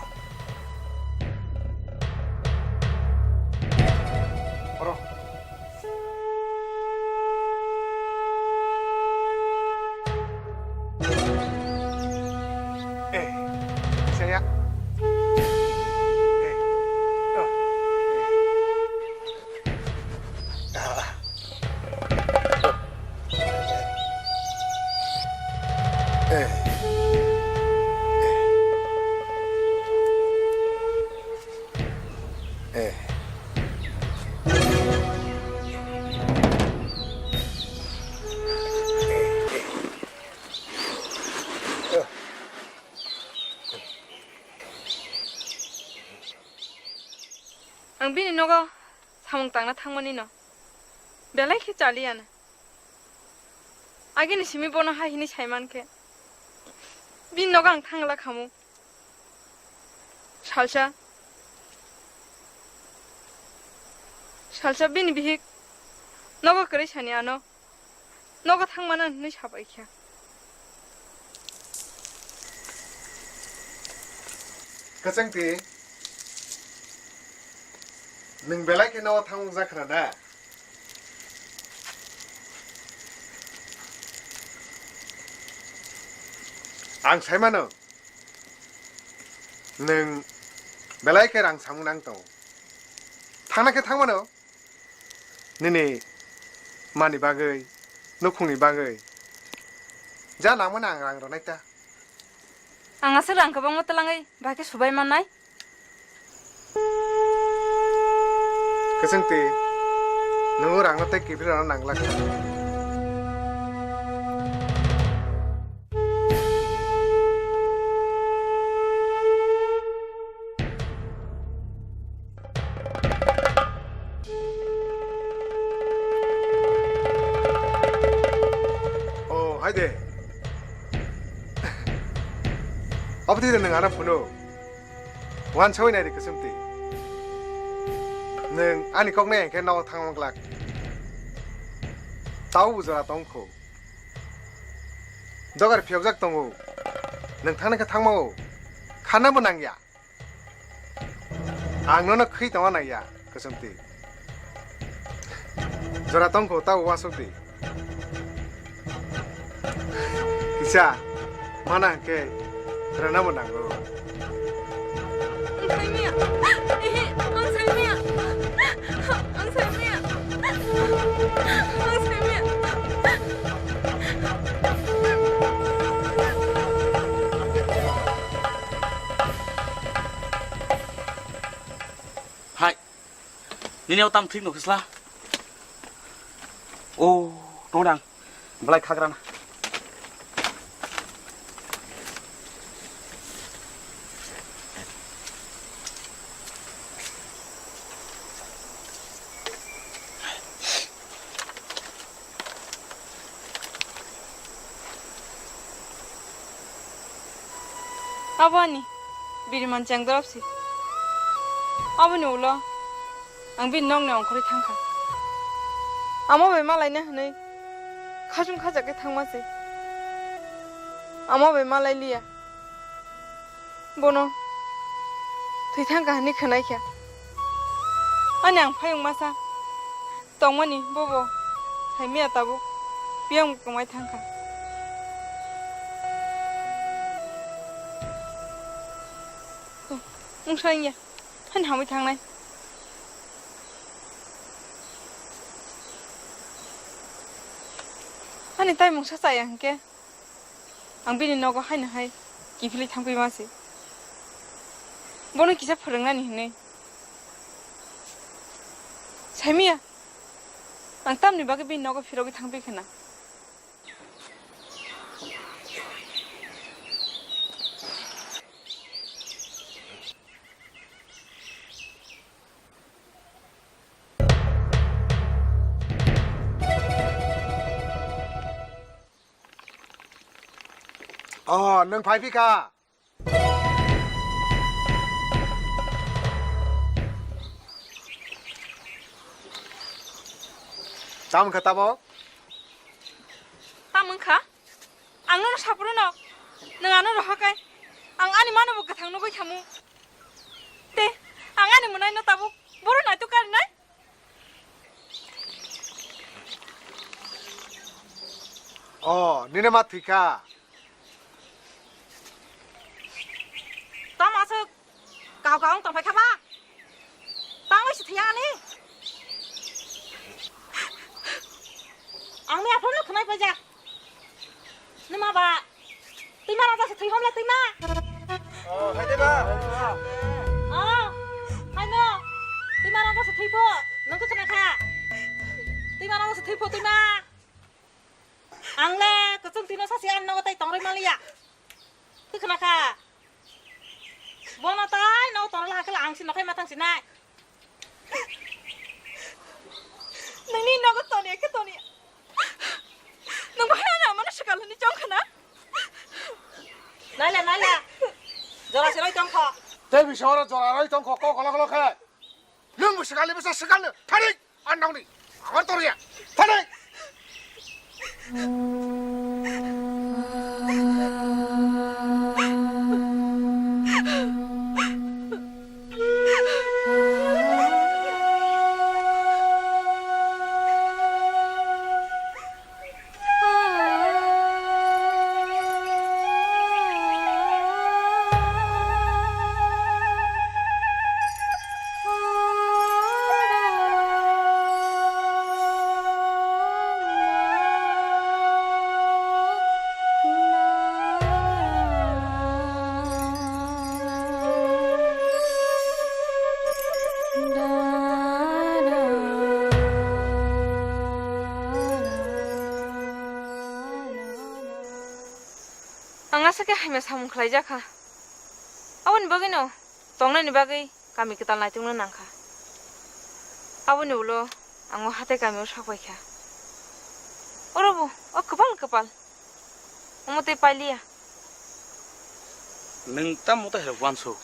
Oro. Eh, saya. Eh, oh, eh. Ah. Eh. Eh. Ang bini nogo samung tangna thangmani no belai khe chaliya na. Agini simi bono hai hini saiman khe bini nogo ang thangla khamu. Salsa Salsa bini bihik nogo kwrwi sani ano nogo thangmano hinwi sabai kha. Kwchwngti, nwng belai khe nogo thangmung jak khna na? Ang sai mano, nwng belai khe rang samung nang tongo. Thangna khe thang mano, nini mani bagwi, nukhungni bagwi. Ja nangmani ang rang rwnai ta. Ang aswk rang kwbangma twlangwi bahai khe subai mannai. Kwchwngti, nwng o rangno tei kiphilrokno nang glak kha. O, hai de. Abo twi de nwng ano phunu. Uansugwi nai di, Kwchwngti. Nwng ani kok nai hwnkhe nogo thangma glak. Tau bo jora tong kho. Dogar phiyokjak tongo. Nwng thangna khe thangma o. Khanna bo nangya. Ang nono khwi tongna nangya, Kwchwngti. Jora tong kho, tau uansuk di. Kisa, mana hwnkhe rwna bo nango. Ang sai maya. Ehe, ang sai maya. Ang sai maya. Ang sai maya. Hai. Nini o tam thik no khisla. O, tongdang. Belai khagrana. Abo ani biriman chengdorop se. Aboni ulo ang bini nokni ongkhorwi thangkha. Amo bai malaina hwnwi khachung khajak khe thangma se. Amo bai malai liya. Bono thwi thangkha hwnwi khwnai kha. Ani ang phayung masa tongmani bobo saimaya tabuk biyang kwmai thangkha. Mungsa wngya, hani hamwi thangnai. Ani tai mungsa chaya hwnkhe. Ang bini nogo haino hai kiphilwi thangphaima se. Bono kisa phwrwngnani hwnwi. Saimaya, ang tamni bagwi bini nogo phirogwi thangphi khna. Oh, nwng phai phi kha? Tamo wngkha tamo? Tamo wngkha? Ang nono saphuru no, nwng ano rohor kai, ang ani mano bo kwthang nugwi thamu. Te, ang ani mwnaino tabuk bohrok naituk karinai? Oh, nini ma thwikha? Tamo aswk kau kau wng tongphai kha ba? Tangwi se thwiya ani? Ang ni aphuru no khwnai paijak. Nima ba? Twima raja se thwi homla twima. Oh, hai de ba. Oh, hai no. Twima raja se thwi pho. Nang khe khna kha. Twima raja se thwi pho twima. Ang le kwchwng twi no sasi ang nogo tai tongrai maliya. Khe khna kha. Bono tai nogo tongla hakhe ang si nokhai ma thang sinai. Nini nogo toni khe toni. Nwng bahai ano amano swkal hwnwi chong khna? Naila, naila. Jora se roi tong kho. Tei bisa oro jora roi tong kho, kok kolok kolok khe. Nwng bo swkal ni bwsa swkal no. Thari. Ang nokni. Ang torya. Thani. Ang aswk khe hamya samung khlaijak kha. Aboni bagwino tongnani bagwi kami kwtal naitugna nang kha. Aboni ulo ang o hatai kamio sak pai kha. Oro bo o kwpal kwpal. Omo tei pailiya. Nwng tamo tei hai uansuk?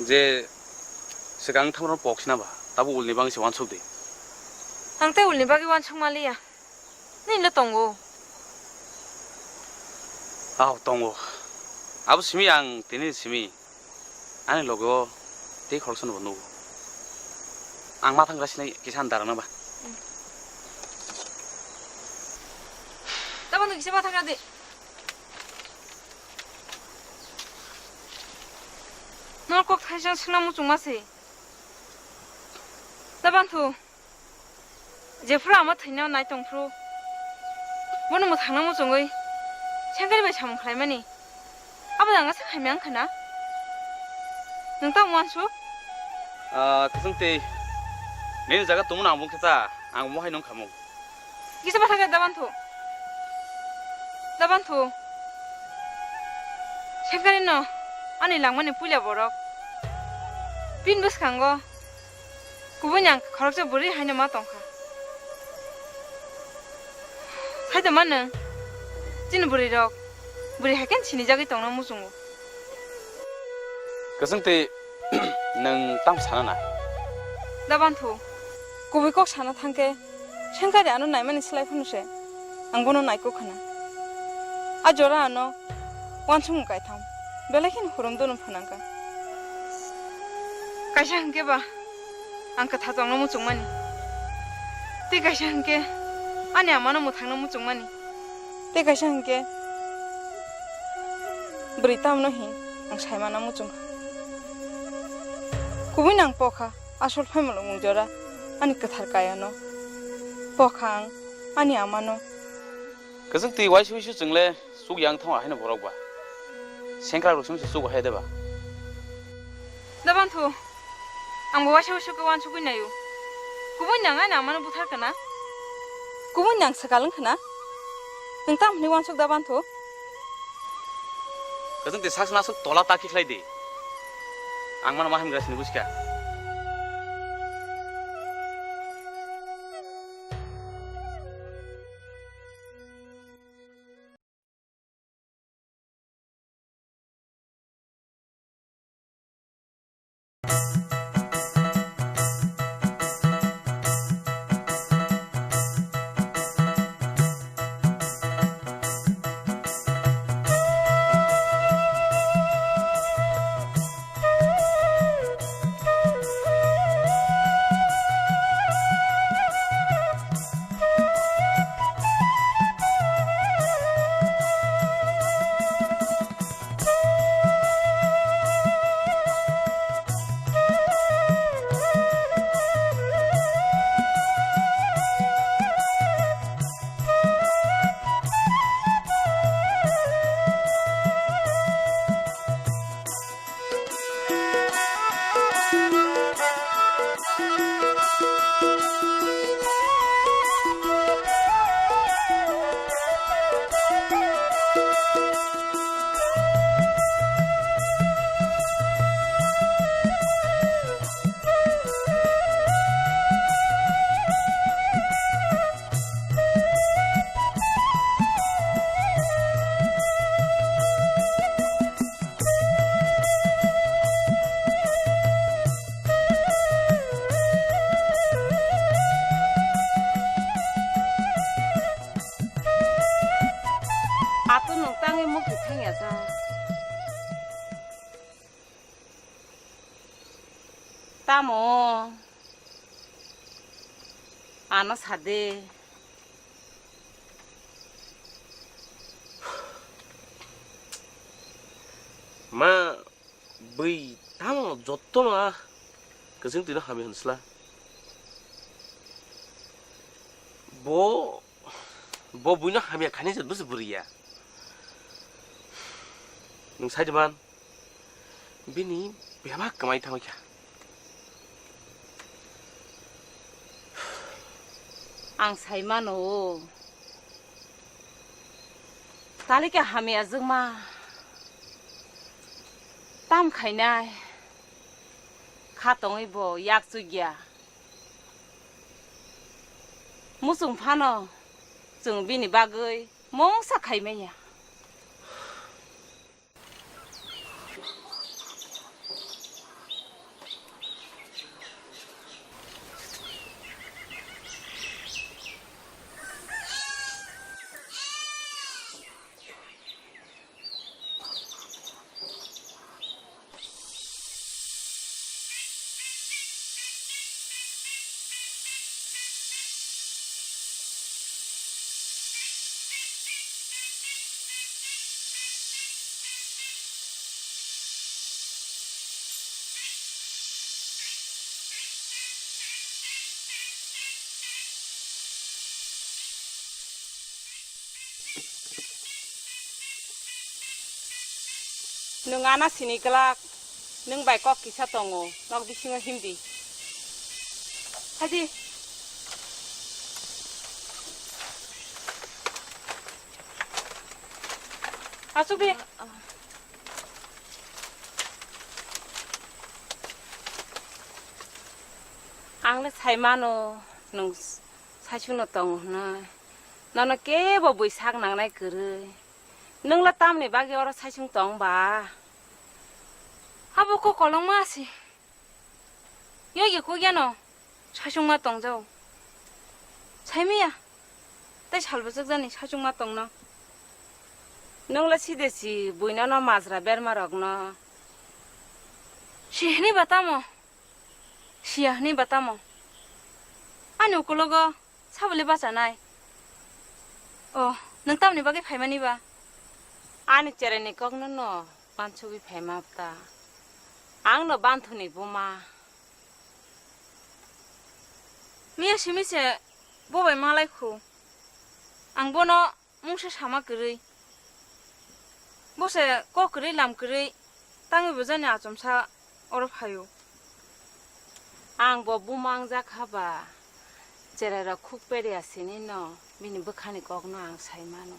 Je swkang thamrok pok sina ba, tabo ulni bagwi se uansuk di. Ang tei ulni bagwi uansuk maliya. Nini le tongo? Aw, tongo. Abo simi ang tini simi. Ani logo tei khoroksa no bo nugo. Ang ma thangra sinai kisa andar na ba. Tabano kisa ma thangra de. Nor kok thaisang suna muchung ma se. Taban thu. Jephru ama thwina nai tongphru, bono mwthangna muchungwi Sengkari bai samung khlaimani. Abo jang asa khaimya wngkha na? Nwng tamo uansuk? Ah, kwchwng twi, nini jaga tongmano ang bung khe ta, ang mohai nung khamung. Kisa bathakhe Dabanthu. Dabanthu. Sengkari no ani langmani puila borok. Bini bwskango Kubui nang khoroksa bwrwi haino ma tongkha. Saida ma nwng, chini bwrwi rok bwrwi hai khe sinijagwi tongna muchungo. Kwchwng twi nwng tamo sana na? Dabanthu, kubui kok sana thangkhe Sengkari ano naimani slai phano se ang bono naikok khna. A jora ano Uansukmung kaitham, belai kheno hurum dunu phnangkha. Kaisa hwnkhe ba ang kwthar tongno muchungmani, tei kaisa hwnkhe ani amano mwthangno muchungmani, tei kaisa hwnkhe bwrwi tamno hin ang saimano muchungkha. Kubui nang pokha asol phaimolokmung jora ani kwthar kayano pokha ang ani amano. Kwchwng twi uaisa uisu chwngle chuk yang thangma haino borok ba. Sengkrak rok chwngse chuk hai de ba. Dabanthu, ang bo uaisa uisu khe uansugwi naio. Kubui nang ani amano buthar kana? Kubui nang swkal wng khna? Nwng tamo hwnwi uansuk Dabanthu? Kwchwng twi sak sna sok tola ta kikhlai di. Ang mano ma himgra sini buskha. Tamo? Ano sade. Ma, bui tamo jotto no a kwchwng twino hamya hwnsla. Bo, bo buino hamya khaini je bwswk bwrwi ya. Nwng sai di man, bini bebak kwmai thangwi kha. Ang sai mano, talika hamya jwkma tam khainai kha tongwi bo yak chukya. Muchung phano chwng bini bagwi mungsa khai manya. Nwng ana sini kwlak, nwng bai kok kisa tongo, nok bisingo himdi. Haidi. Asuk di. Ang le sai mano, nwng saichung no tongo hwnwi. Nono kebo bui sak nangnai kwrwi. Nwng le tamni bagwi oro saichung tong ba? Abo kok kolongma se. Yogi kok yano saichung ma tong jao. Sai maya. Tei sal bwswk jani saichung ma tongno. Nwng le side si bui nono majra berma rokno. Si hwnwi ba tamo? Siya hwnwi ba tamo? Ani ukulogo sabole bachanai. O, nwng tamni bagwi phaimani ba? Ani cherai ni kokno no bansugwi phaima ta. Ang no banthuni buma. Miya simi se bo bai malai khu. Ang bono mungsa sama kwrwi. Bo se kok kwrwi lam kwrwi tangwi bo jani achomsa oro phaio. Ang bo buma wngjak haba, cherai rok khuk peria sini no bini bwkhani kokno ang sai mano.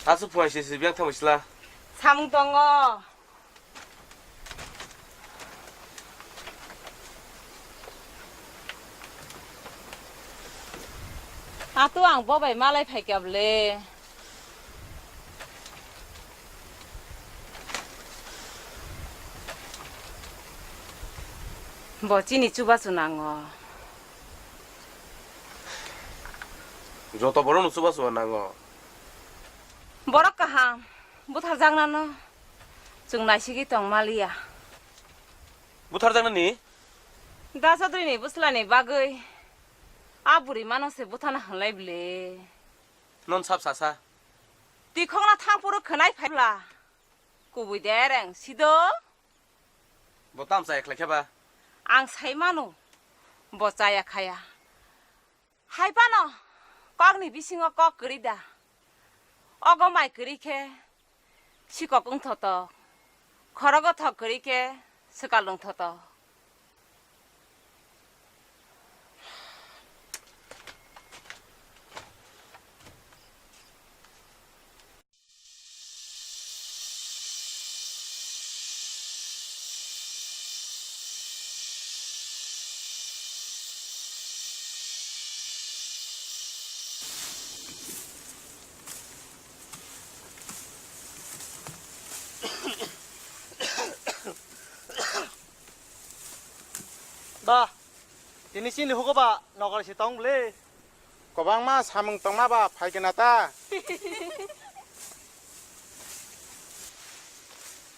Aswk phuaise se biyang thangwi sla. Samung tongo. Atu ang bo bai malai phaikya bwle. Bo chini chubachu nango. Joto borokno chubachu nango. Borok kaham, butharjaknano chwng naisigwi tong maliya. Butharjaknani? Da Chaudhary ni bwslani bagwi a bwrwi mano se buthana hwnlai bwle. Non sap sasa. Twikhokna thang phuru khwnai phaibla kubui dereng sido. Bo tam chaya khlai khe ba? Ang sai mano, bo chaya khaya. Hai phano kokni bisingo kok kwrwi da. Ogo mai kwrwi khe sikok wng thotok, khorogo thok kwrwi khe swkal wng thotok. Ba, Tini chini hugo ba nogar se tong bwle. Kwbangma samung tongma ba phai kena ta.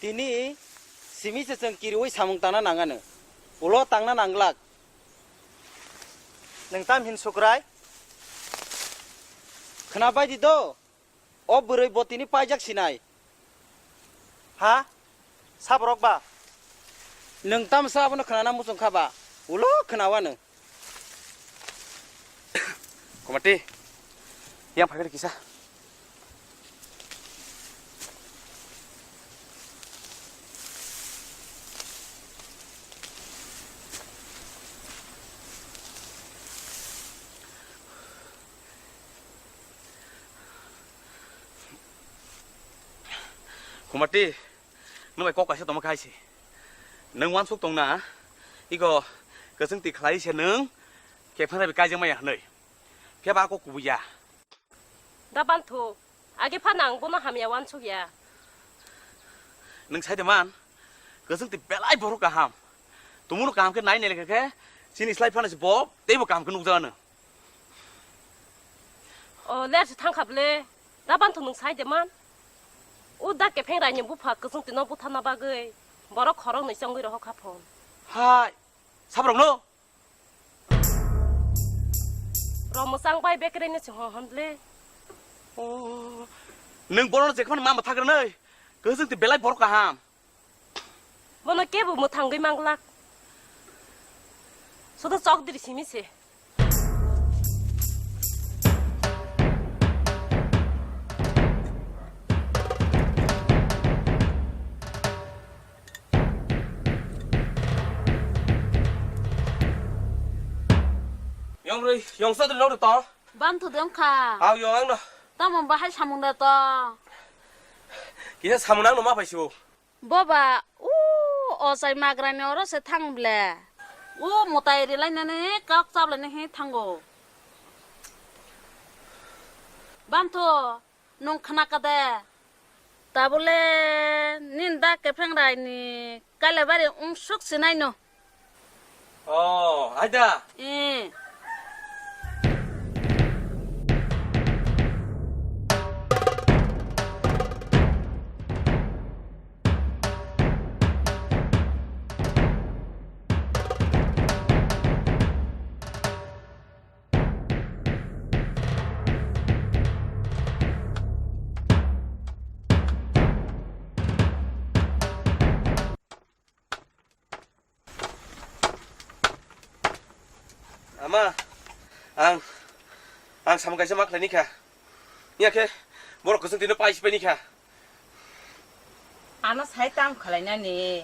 Tini simi se chwng kiriwi samung tangna nangano. Ulo tangna nanglak. Nwng tam hin sukrai? Khna bai di do. O bwrwi bo tini paijak sinai. Ha? Saborok ba? Nwng tamsa abono khwnana muchung kha ba? Ulo khwnawa nwng. Komati, yang phai kisa. Khumati, nwng bai kok kaisa tongma khai se. Nwng uansuk tong na, iko kwchwng twi khlai se nwng khe phano bai kaijak maya hwnwi. Phiya ba kok kubui ya. Da banthu, age phano ang bono hamya uansuk ya. Nwng sai de man, kwchwng twi belai borok kaham. Tumung no kaham khe nai nai lekha khe, chini slai phano se bo teibo kaham khe nukjagano. O, ler se thang kha bwle. Da banthu nwng sai de man. O da kepheng raini bupha kwchwng twi no butharna bagwi borok khorok nwi chongwi rohor kha phon. Hai, sabrok no? Ro mwchang bai bekreng ni se hon hon bwle. O, nwng bono je khon ma ma thagrwnai. Kwchwng twi belai borok kaham. Bono kebo mwthangwi manglak. Sodo chok diri simi se. Yong rwi, yong sa dri rok to. Banthu de wngkha. Aw, yo, ang no. Tamo bahai samung da to. Kisa samung nang no ma phai sibo. Boba, u ochai magrani oro se thang ble. U mutai rilai nani kok chap lai nani thango. Banthu, nwng khna kha de. Tabole nini da kepheng rai ni kailabari wng suk sinai no. Oh, aida. Eh. Ama, ang, ang samung kaisa ma khlai ni kha. Iya khe, borok kwchwng twi no pai si pai ni kha. Ano sai tam khlai nani.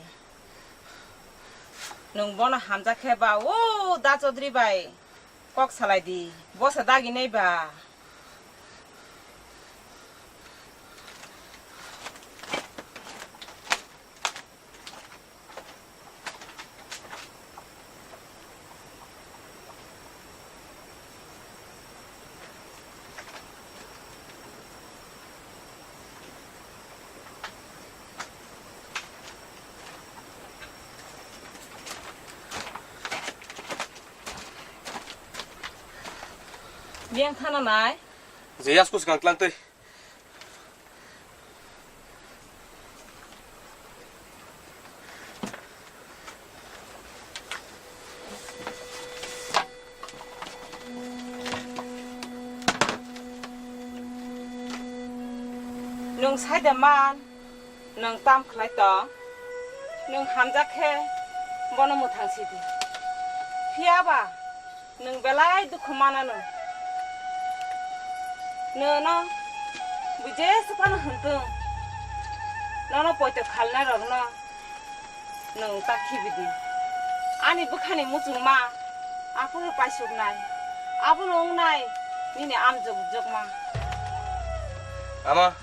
Nwng bono hamjak khe ba, o da Chaudhary bai kok salai di. Bo se dagi nai ba. Biyang thana nai. Je yas kus kang tlang tei. Nwng sai de man, nwng tam khlai tong, nwng hamjak khe bono mwthang si di. Phiya ba, nwng belai dukhu manano. Nono bui jesa phano hwn tong. Nono poito khalnai rokno nwng ta khibi di. Ani bwkhani muchungma aphuru paisuknai. Abono wngnai nini amjok jokma. Ama,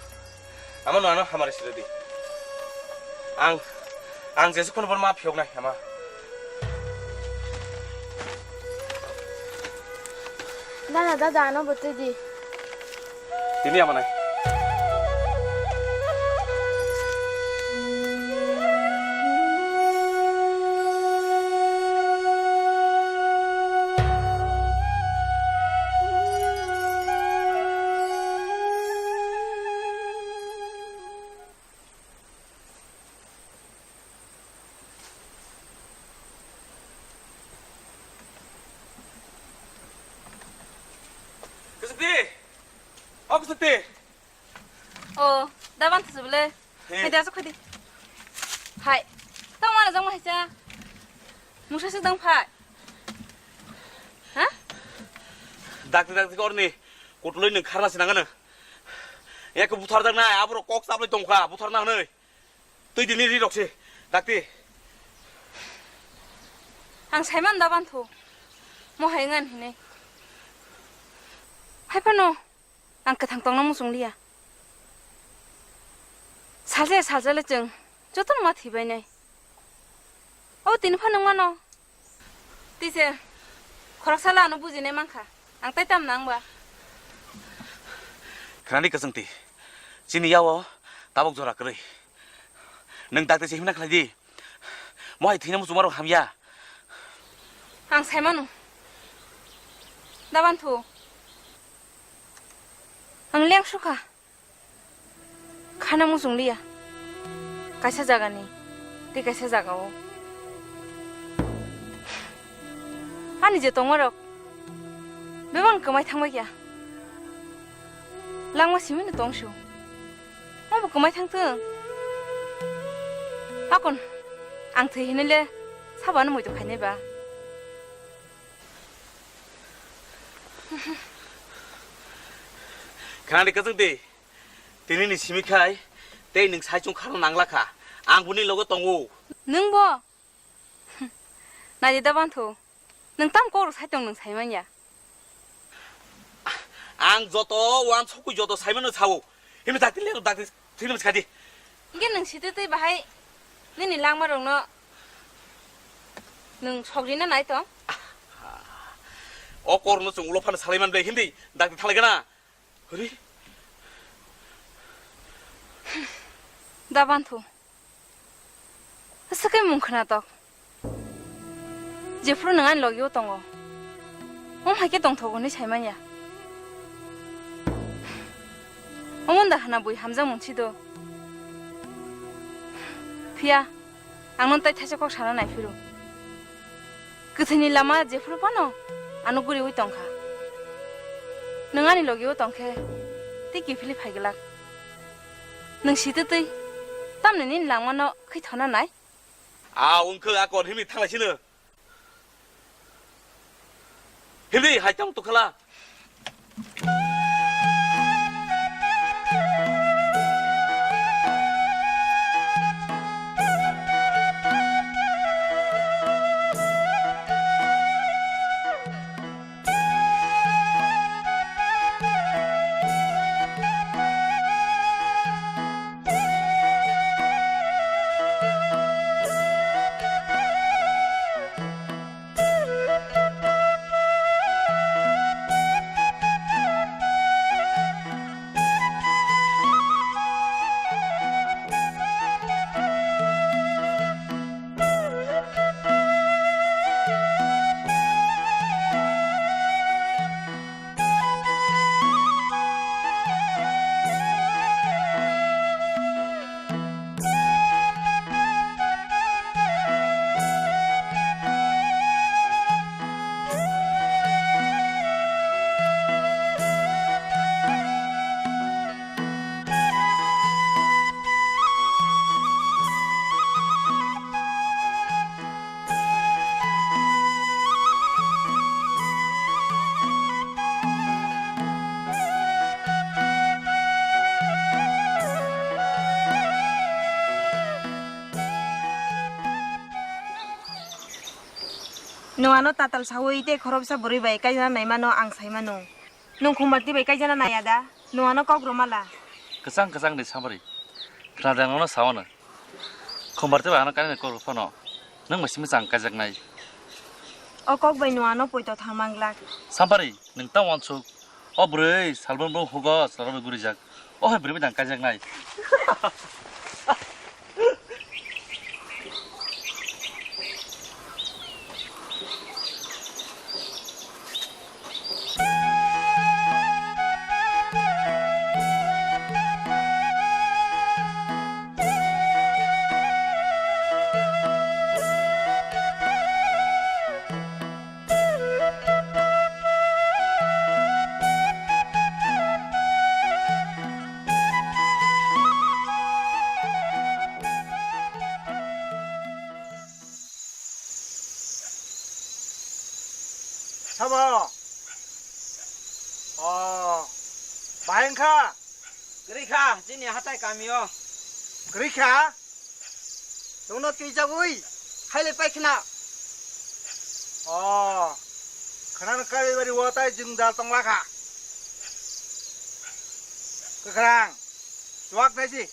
Ama no ano hamari sirodi. Ang, ang jesu kono bor ma phiyok nai ama. Dada, dada, ano botwi di. Tini ama nai. Sete. O, da ban thasubule. He. Hai da, sok hai di. Hai. Tamo ano jang hai cha. Musa se dang phai. Ha? Dakti, dakti korni. Kutuloi nung kharna sinangano. Eko buthar dak na, abro kok chaplai tongkha, buthar na hwnwi. Twi dini ri rok se, dakti. Ang saiman da banthu. Mo hai ngan hine. Hai phano ang kwthang tongna muchung liya. Salsa salsa le chwng jotono ma thwi bai nai. O tini phano mano. Tise, khoroksa lano bujinai mankha. Ang tai tam nang ba? Khnani kwchwngti, chini yawo tabuk jora kwrwi. Nwng dakti se himna khlai di. Mohai thwina muchungmarok hamya. Ang saimano. Da banthu. Ang leng sukha. Khana muchung liya. Kaisa jagani tei kaisa jagao. Ani je tongmarok bebak kwmai thangbai kha. Langma simino tongsu. Obo kwmai thangthwng. Hakon ang thwi hinwi le sabano muitu phainai ba. Khnani kwchwngti. Tini ni simi khai tei nwng saichung khana nangla kha. Ang buni logo tongo. Nwng bo? Naidi da banthu. Nwng tam kok rok sai tong nwng sai manya. Ang joto uansukgwi joto saimano sao. Himni dakti le dakti thwimani sadi. Hingke nwng sitwi twi bahai nini langma rokno nwng sogrina nai tong? O korno chwng ulo phano salaiman bai hindi dakti thalai gana. Hori. Da banthu. Aswk khe mung khwnatok. Jephuru nwng ani logi-o tongo, omo hai khe tongthogo hwnwi sai manya. Omo da hana bui hamjakmung si do. Phiya, ang nono tai thaisa kok sana nai phiro. Kwthwini lama jephuru phano ano guriui tong kha. Nwng ani logi-o tong khe tei kiphilwi phai glak. Nwng sitwi twi tamni nini langmano khwi thona nai? A wngkhe a kon himwi thanglai sino. Himwi hai tong tukhala. Nwng ano tatal saui tei khoroksa bwrwi bai kaijana naimano ang saimano. Nwng Khumbarti bai kaijana naiya da? Nwng ano kok rwmala. Kwchang kwchang de Samari. Khna de nono sao no. Khumbarti bai ano kainwi kok rw phano. Nwng bai simi chang kaijaknai. O kok bai nwng ano poito thang manglak. Samari, nwng tamo uansuk. O bwrwi salbrum brum hugo chwla rok bai gurijak. O hai bwrwi bai dang kaijaknai. Abo. O. Bahai wngkha? Kwrwi kha, chini hatai kamio. Kwrwi kha? Chwngno twijagwi khailai pai khna. O. Khwnano Kailaibari o tai jwngjal tongla kha. Kwkhwrang. Chuwak nai si.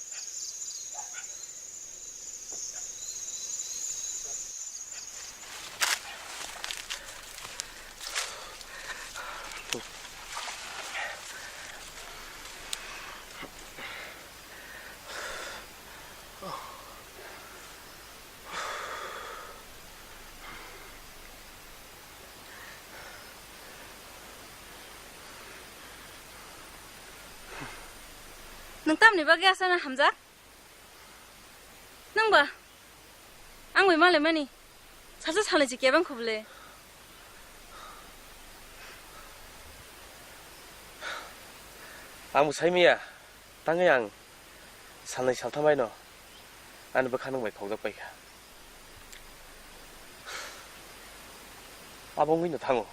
Nwng tamni bagwi aswkno hamjak? Nwng ba? Ang bai malaimani. Sacha salnwi se kebeng khuble. Ang bo sai maya. Tangwi ang salnwi saltham baino ani bwkha nwng bai khokjak paikha. Abo wngwino thango.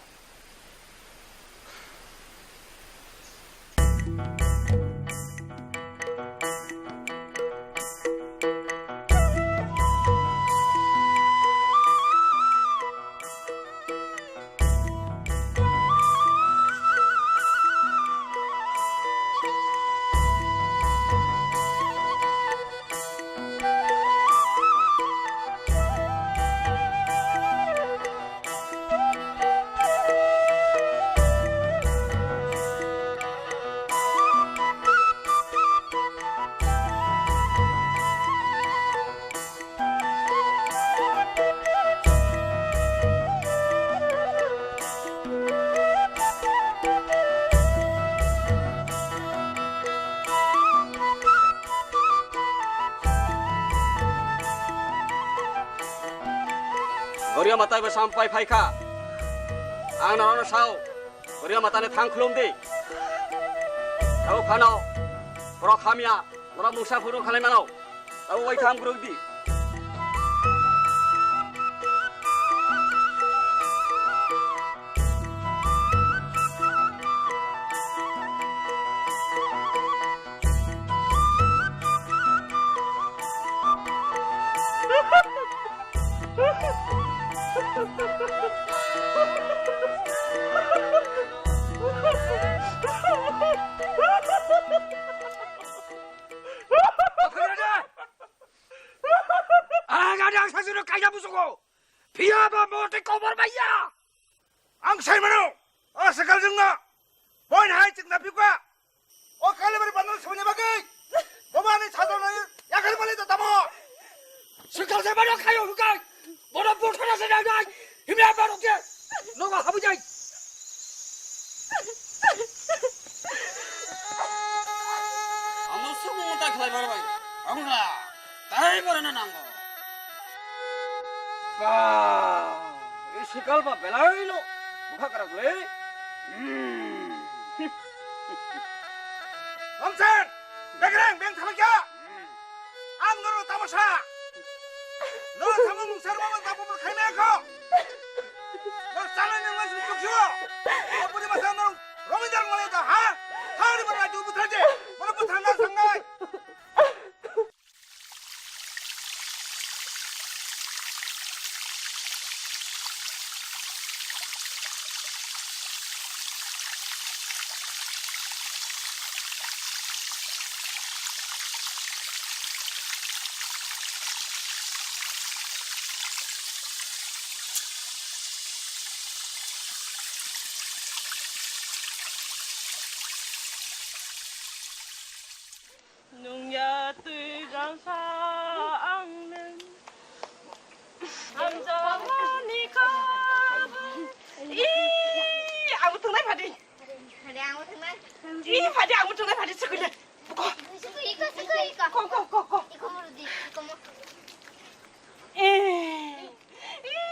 Goria matai bo sampai phaikha. Ang norokno sao, Goria matani thang khulum di. Tabo phano, borok hamya, norok mungsa phuru khalai mano. Abo bai thang buruk di. Ang ada ang sasino kaina busuko. Phiya ba mote kobor baiya. Ang sai mano. O sakal jengna. Boin hai chikna pikwa. O Kailaibari bandar sumini bagwi. Boba ni sajona yakar mali da tamo. Sakal se mano kayo hukai. Bono bothana se dai dai. Himya baro ke. Nogo habu jai. Amo sumo ta khlai bar bai. Amra. Tai barana nango. Ba, e sikal ba belai no bukha kara gule. Hmm. Ramsen, begreng beng thamai kya? Ang noro tamasa. No thamung sar mama tapu khaime ko. No chala ni mas ni kyo. Apuni masa no romi dar male ta ha. Hari mana tu putra je. Mana putra na sangai. Nungya twi rangsa ang nung. Hamjakmani kabo. Ih, abo tongnai phadi. Phadi, abo tongnai. Ih, phadi, abo tongnai phadi, sukui le. Buko. Sukui, iko, sukui, iko. Ko, ko, ko, ko. Iko mo rudi, iko mo. Ih. Ih.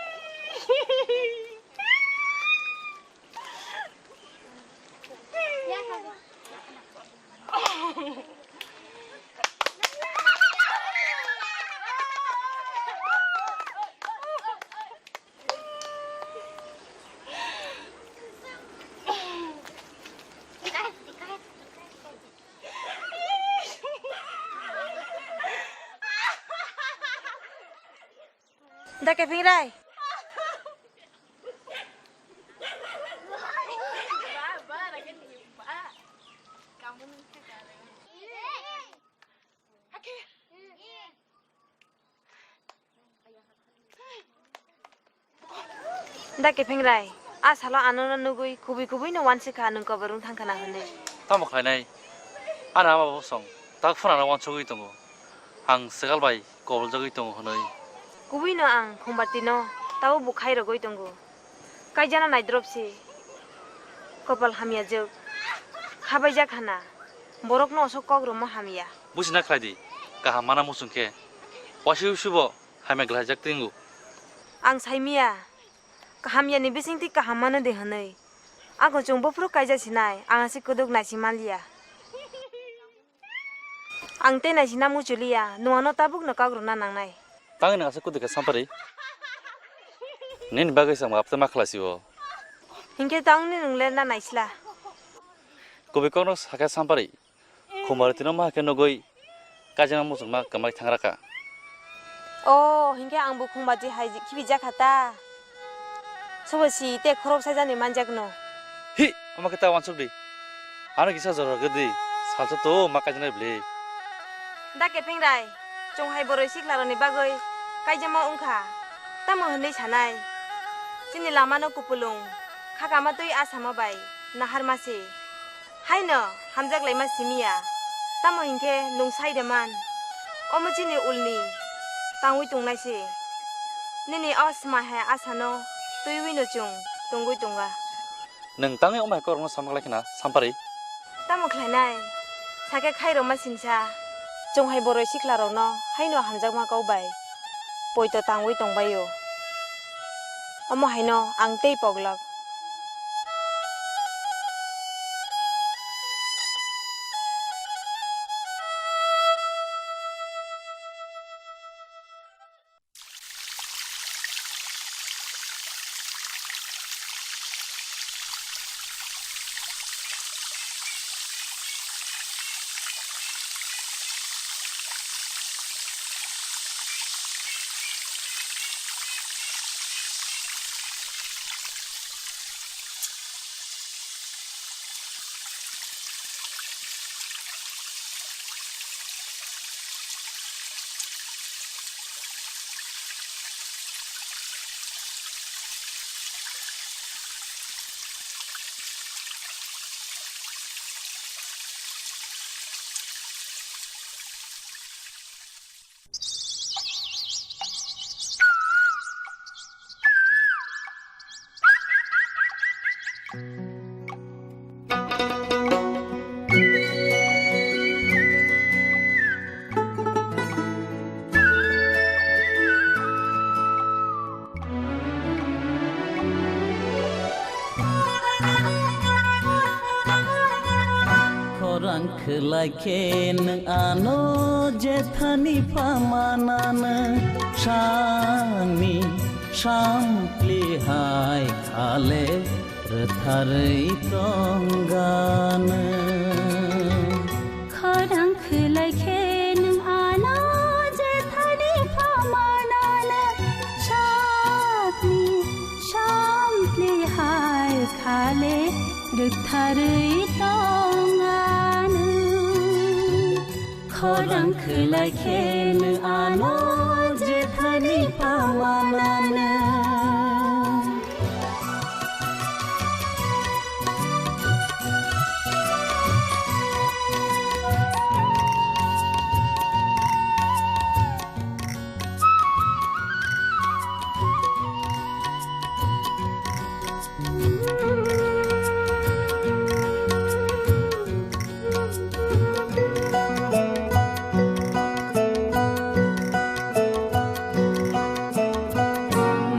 Da kepeng rai. Da kepeng rai, a salo ano no nugui kubui kubui no wansi kha nwng koborung thang khana hwnwi. Tamo khlainai? Ano ama bosong tak phunano wansugui tongo. Ang swkal bai koboljagui tongo hwnwi. Kubui no ang Khumbarti no tabo bo khai rogui tongo. Kaijana naidrop se. Kopal hamya jwk. Khabaijak hana. Borok no osok kok romo hamya. Busi na khlai di. Kaham mana muchung khe. Wasi usi bo hamya glaijak tingo. Ang saimia. Kaham yani bising ti kaham mano de hwnwi. Ang kuchung buphuru kaija sinai. Ang asi kuduk naisi manliya. Ang tei naisina muchuliya, nwngno tabukno kok rwna nangnai. Tangwi nang aswk kudui kha Sampari? Nini bagwi se ang apte ma khlai si o. Hinkhe tangni nwng lerna naisla. Kubui kokno sakha Sampari. Khumbartino ma khe nugui kaijana muchungma kwmai thangraka. O, hinkhe ang bo Khumbarti hai khibi jakha ta. Sobo si te khorok saijani manjakno. Hi, omo khe ta wansuk di. Ano kisa jora rwgwi di. Salsa to ma kaijaknai bwle. Da kepeng rai, chwng hai boroi siklarokni bagwi kaijama wngkha. Tamo hwnwi sanai? Chini lamano kupulung, khakama twi asama bai naharma se. Haino hamjak laima simiya, tamo hinkhe nwng sai de man? Omo chini ulni tangwi tongnai se. Nini o sma hai asano twiwi no chwng tongwi tongga. Nwng tangwi omo hai korokno sama khlai khna, Sampari? Tamo khlainai? Sakhe khairokma singsa, chwng hai boroi siklarokno haino hamjakma kok bai poito tangwi tongbaio. Omo haino ang tei poglok. Khorang khwlai khe nwng ano jethani phamananw sangni sampli hai khale rwtharwi tongganw. Khorang khwlai khe nwng ano jethani phamananw sakni sampli hai khale rwktharwi tonganw. Khorang khwlai khe nwng ano jethani phamananw.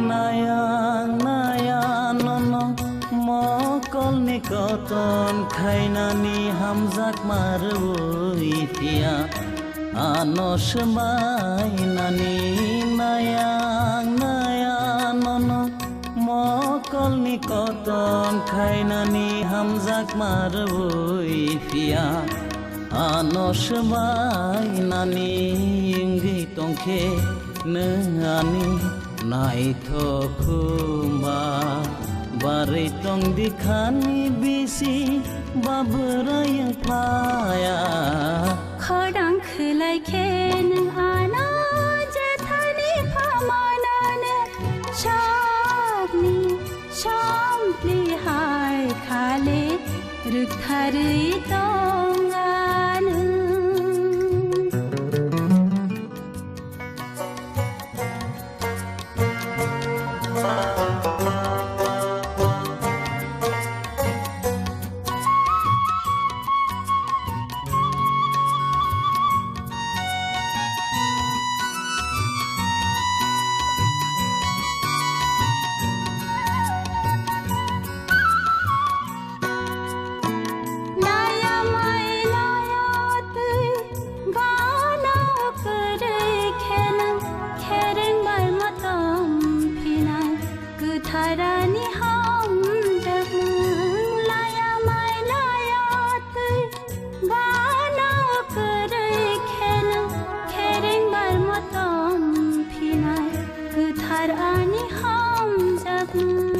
Nayang naya nono mokolni koton khainani hamjakma rwui phiya. Ano swmainani nayang naya nono mokolni koton khainani hamjakma rwui phiya. Ano swmainani wngwi tongkhe nwng ani Naithok khumba barwi tong dikhani bisi babwrwi phaya. Khorang khwlai khe nwng ano jethani phamanano sakni sampli hai khale rwktharwi tong ano. Laya mai laya twi gana kwrwi khenang khereng bai matam phinai kwtharani hamjakmung. Laya mai laya twi gana kwrwi khenang khereng bai matam phinai kwthar ani hamjakmung.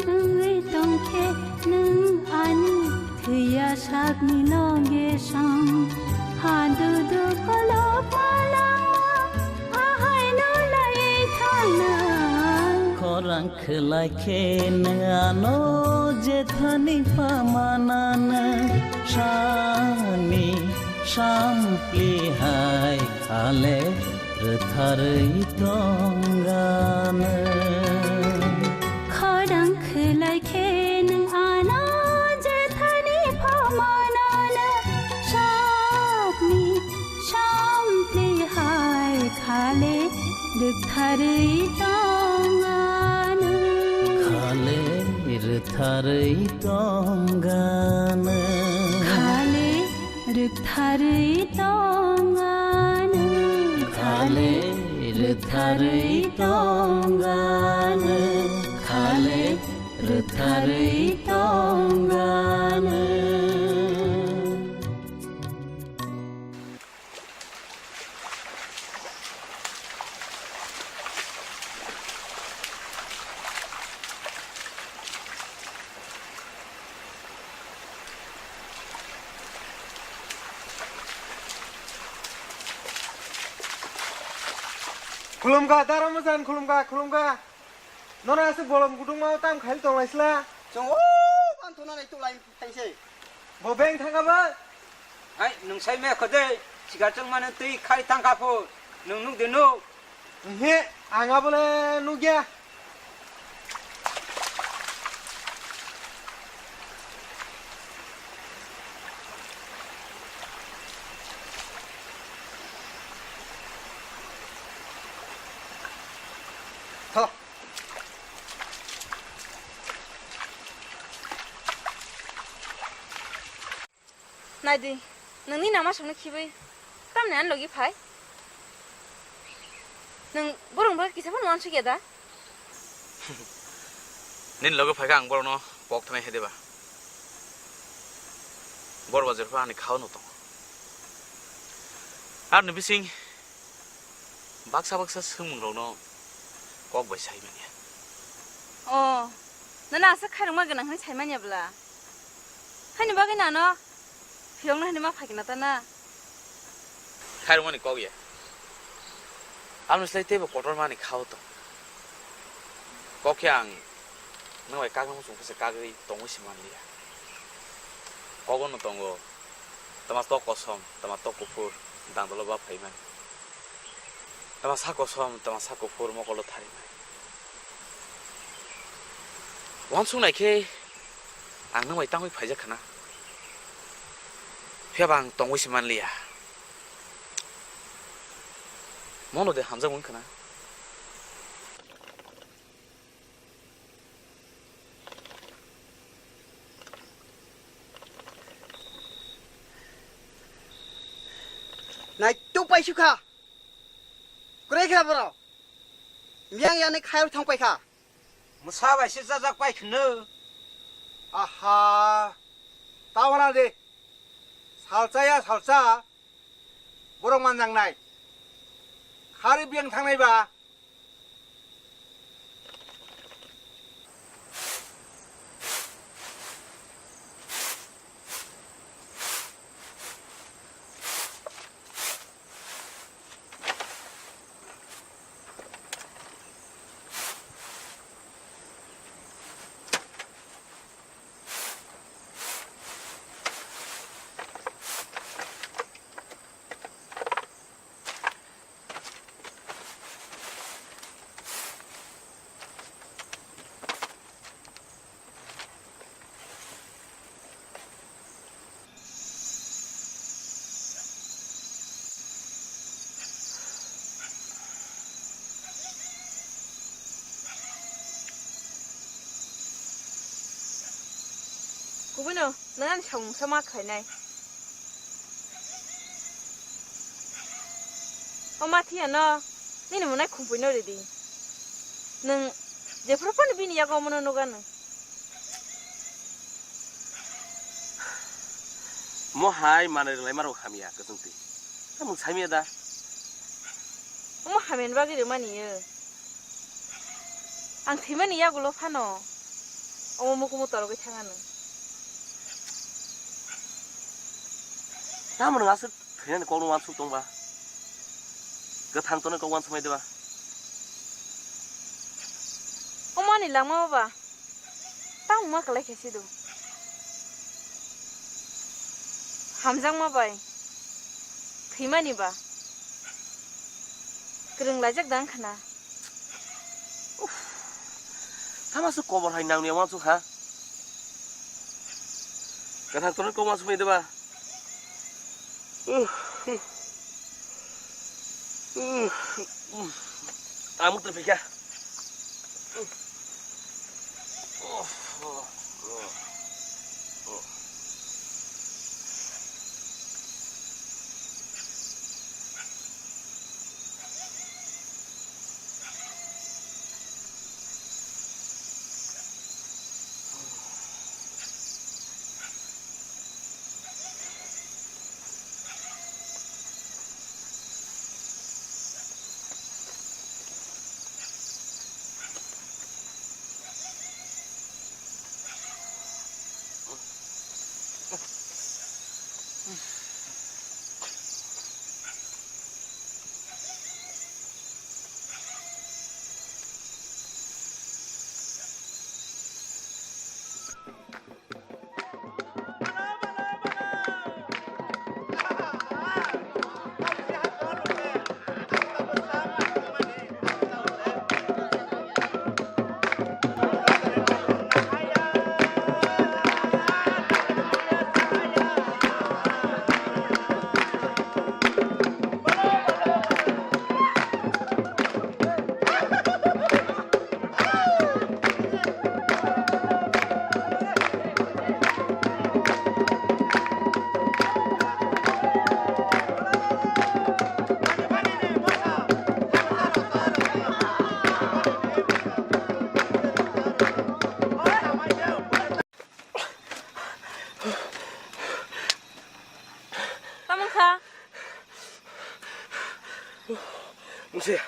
Wngwi tongkhe nwng ani thwiya sakni loge sam. Hadu du kolok malama ahai no lai thangna. Khorang khwlai khe nwng ano jethani phamanano sani sampli hai khale rwtharwi tongano. Khorang khwlai khe nwng ano jethani phamanano sakni sampli hai khale rwktharwi tongano. Khale rwktharwi tongano. Khale rwktharwi tongano. Khale rwktharwi tongano. Khale rwktharwi tongano. Khulumkha, dara mojan khulumkha, khulumkha. Nono aswk bolong gudungma tam khail tonglaisla. Chwng o manthuna nai tulai thaise. Bo beng thanga ba? Hai, nwng sai me khode, sigar chwng mane twi khai thang kha pho, nwng nuk de nuk. He, ang abole nukya. Tho. Naidi, nwng nini ama songno khibwi tamni ani logi phai? Nwng borokni bagwi kisa phano uansukya da? Nini logi phaikha ang borokno kok thanai hai diba? Bor bajor pha ani khao no tongo. Aroni bising baksa baksa swngmungrokno kok bai sai manya. O, nono aswk khairokma gwnang hwnwi sai manya bwla? Haini bagwi nano phiyokno hwnwi ma phaikna ta na? Khairokmani kok ya. Aboni slai teibo kotorma ni khao tong. Kok khe ang nwng bai kakna muchung khe se kagwi tongwi se manliya. Kogo no tongo. Tama tok kosom, tama tok kuphur, dangdolo ba phaimani. Tama sa kosom, tama sa kuphur, mokolo tharimani. Wansuk nai khe ang nwng bai tangwi phaijak khna. Phiya ba ang tongwi se manliya. Mono de hamjak wng khna. Naituk pai sukha. Kwrwi kha borok. Miyang yani khayok thang pai kha. Mwsa bai se chajak pai khwno. Aha. Tawara de. Salcha ya salcha. Borok manjak nai. Khari biyang thangnai ba. Kubuino, nang ani samung sa ma khainai. O ma thiya no, nini mwnai khumpui no ridi. Nwng jephru phano bini yago omono nugano. Mo hai manwi rwlai ma rok hamya kwchwng twi. Tamung samya da. Omo hamya ni bagwi rwmani yo. Ang thwimani yagulo phano omo mukumu torogwi thangano. Tamo nwng aswk thwinani kokno uansuk tongba? Kwthang tongnai kok uansukmai diba? Omo ani langma ba? Tamo ma kwlai khe sido. Hamjakma bai thwimani ba kwrwng laijak da wngkha na. Uff. Tamo se kobor hai nangni uansuk ha. Kwthang tongnai kok uansukmai diba? Uff. Uff. Uff. Amuk twi phikha. Tamo wngkha? Nse.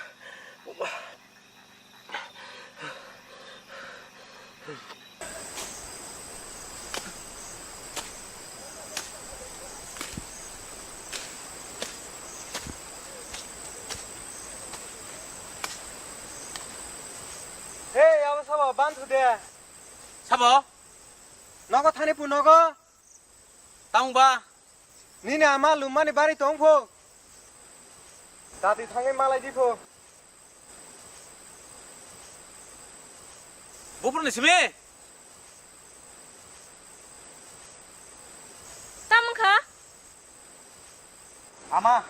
Hey, abo sabo, ban thu de. Sabo? Nogo thani pu nogo? Tamo ba? Nini ama lummani bari tong pho. Tati thangwi malai di pho. Buphuruni simi? Tamo wngkha? Ama.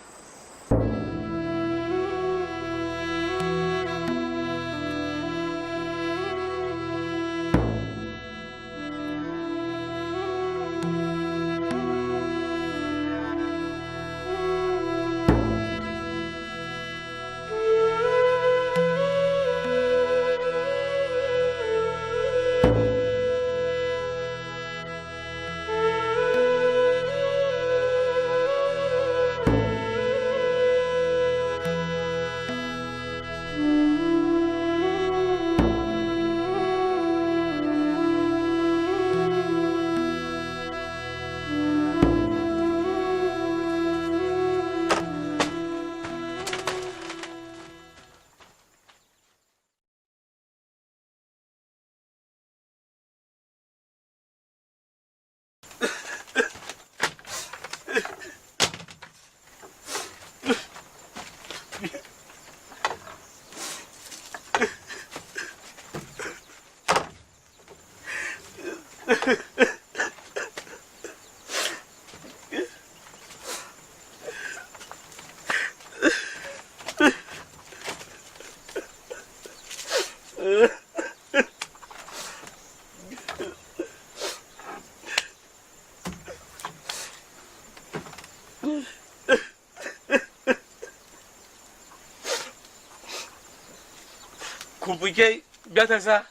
Kubui khe biyang thangsa.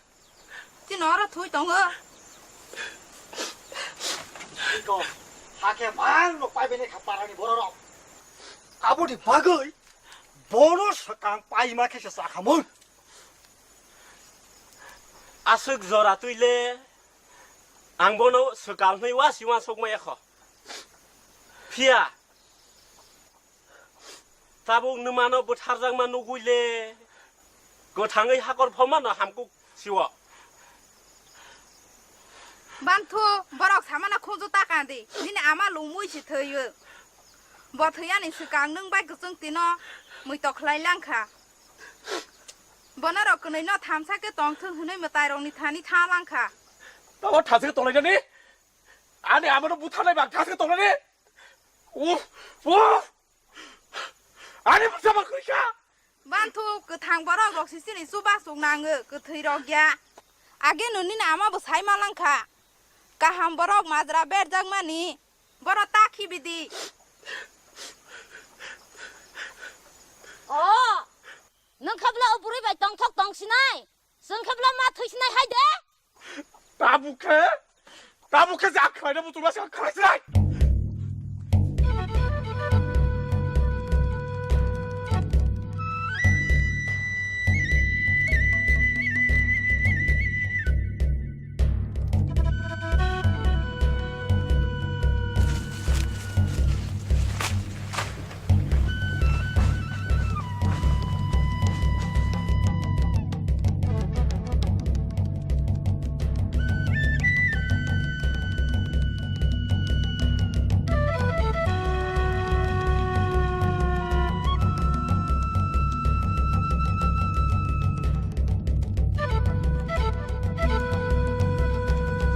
Chini oro thwi tongo. Ko, hakhe mang no pai bini kha parani bororok. Aboni bagwi bono swkang paima khe se chakhamung. Aswk jora twi le ang bono swkang hwnwi wasi uansuk maya kho. Phiya tabuk nwmano bwtharjakma nugwi le kwthangwi hakor phomano hamkuk siwo. Banthu, borok samano khunju ta kandi, nini ama lungmui si thwiyo. Bo thwiyani swkang nwng bai kwchwng tino mui tokhlai langkha. Bonorok kwnwi no thamsa khe tongthwng hwnwi mwtairokni thani tha langkha. Tamo thamsa khe tonglainani? Ani amano butharnai bang thamsa khe tonglainani? Uff, uff! Ani bwsa ma kwrwi kha! Banthu, kwthang borok rok si chini chuba chuk nango, kwthwi rok ya. Age no nini ama bo sai ma langkha. Kaham borok majra berjak mani, boro ta khibi di. O, nwng khe bwla o bwrwi bai tongthok tong sinai? Chwng khe bwla ma thwi sinai hai de? Tabuk khe, tabuk khe jak khlaina butuma se khlai sinai.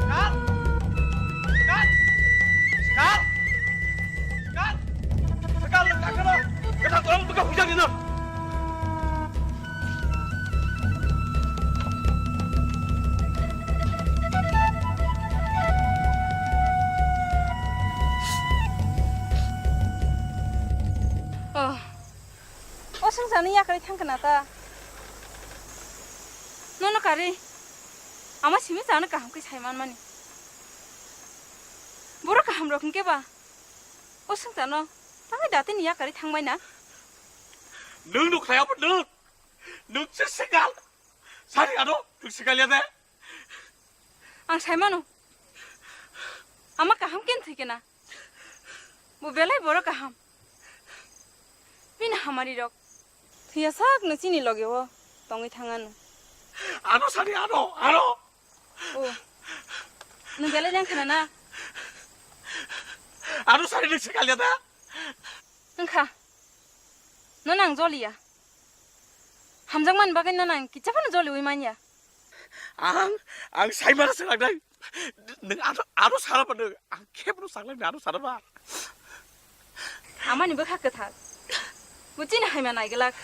Sekal! Sekal! Sekal! Sekal! Sekal, lekha keno! Kena tolong buka hujan ini! Oh. O swngcharno yakarwi thangkha na ta? Nono karwi ama simi chano kaham khe sai manmani. Borok kaham rok hinkhe ba o swngcharno tangwi datini yakarwi thangbai na? Nwng nukhlai abo nwng. Nwng se sekal. Sari ano nwng sekal ya de. Ang sai mano. Ama kaham khe thwi khe na. Bo belai borok kaham. Bini hamari rok. Thwiya sak no chini loge o tongwi thangano. Ano sari ano, ano. O. Nwng belai leng khna na? Ano sari nwng se kalya da? Wngkha. No nang joliya. Hamjakmani bagwi no nang kicha phano joliwi manya. Ang, ang saimano swkang nai. Nwng ano, ano sana ba nwng. Ang khe bono saklang ni ano sana ba. Amani bwkha kwthar. Bo chini haima naiglak.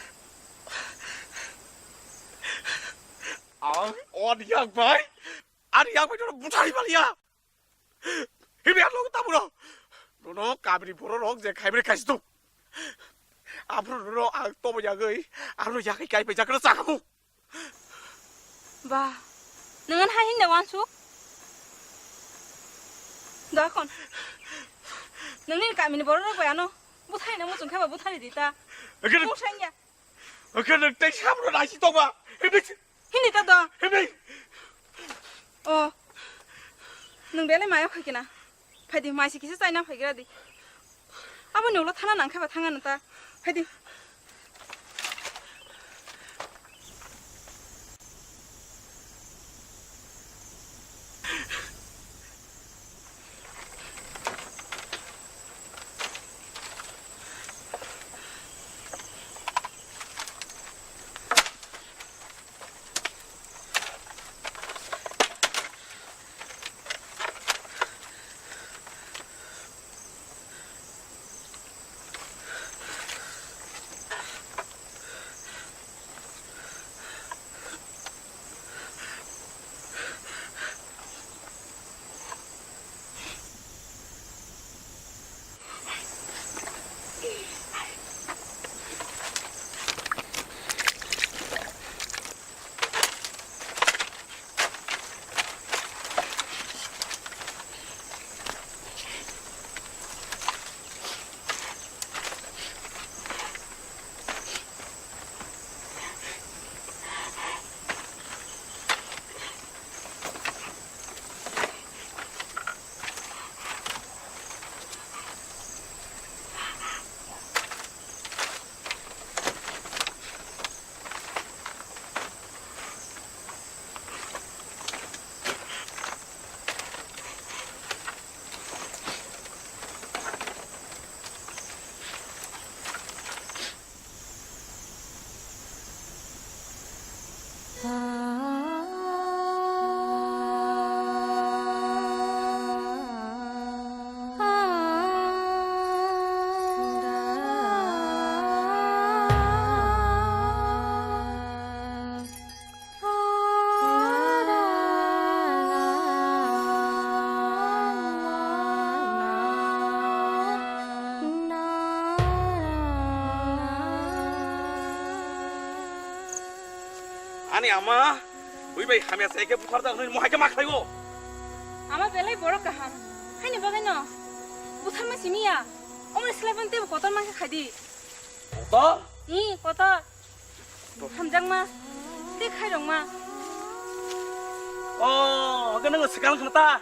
Ang o ani yak bai. Ani yak bai no buthari maliya. Himni ang logo taburo. Nono kabri borok rok je khaibri khaisi tok. Abro nono ang tobo yagwi, abro yagwi kai pai jakra chakamu. Ba, nang an hai hinda wansuk? Dakon. Nangni kamini borok rok bai ano. Buthai na muchung khaba buthari dita. Oke. Buthai ya. Oke, nang tei sabro naisi tokba. Himni. Himni ta do. Himni. O. Nang belai mayo khaikena. Phaidi maisi kisa chaina phaigra di. Abo ni ulo thana nang kheba thanga nata. Phaidi. Ama, ui bai hamya se ke bukhar da nui mohai ke ma khlaibo. Ama belai borok kaham. Haini bagwi no. Buthar ma simi ya. Omni slai ban tebo kotor ma khe khaidi. Kotor? Ni kotor. Hamjakma, tei khairokma. O, hwnkhe nwng swkang khna ta?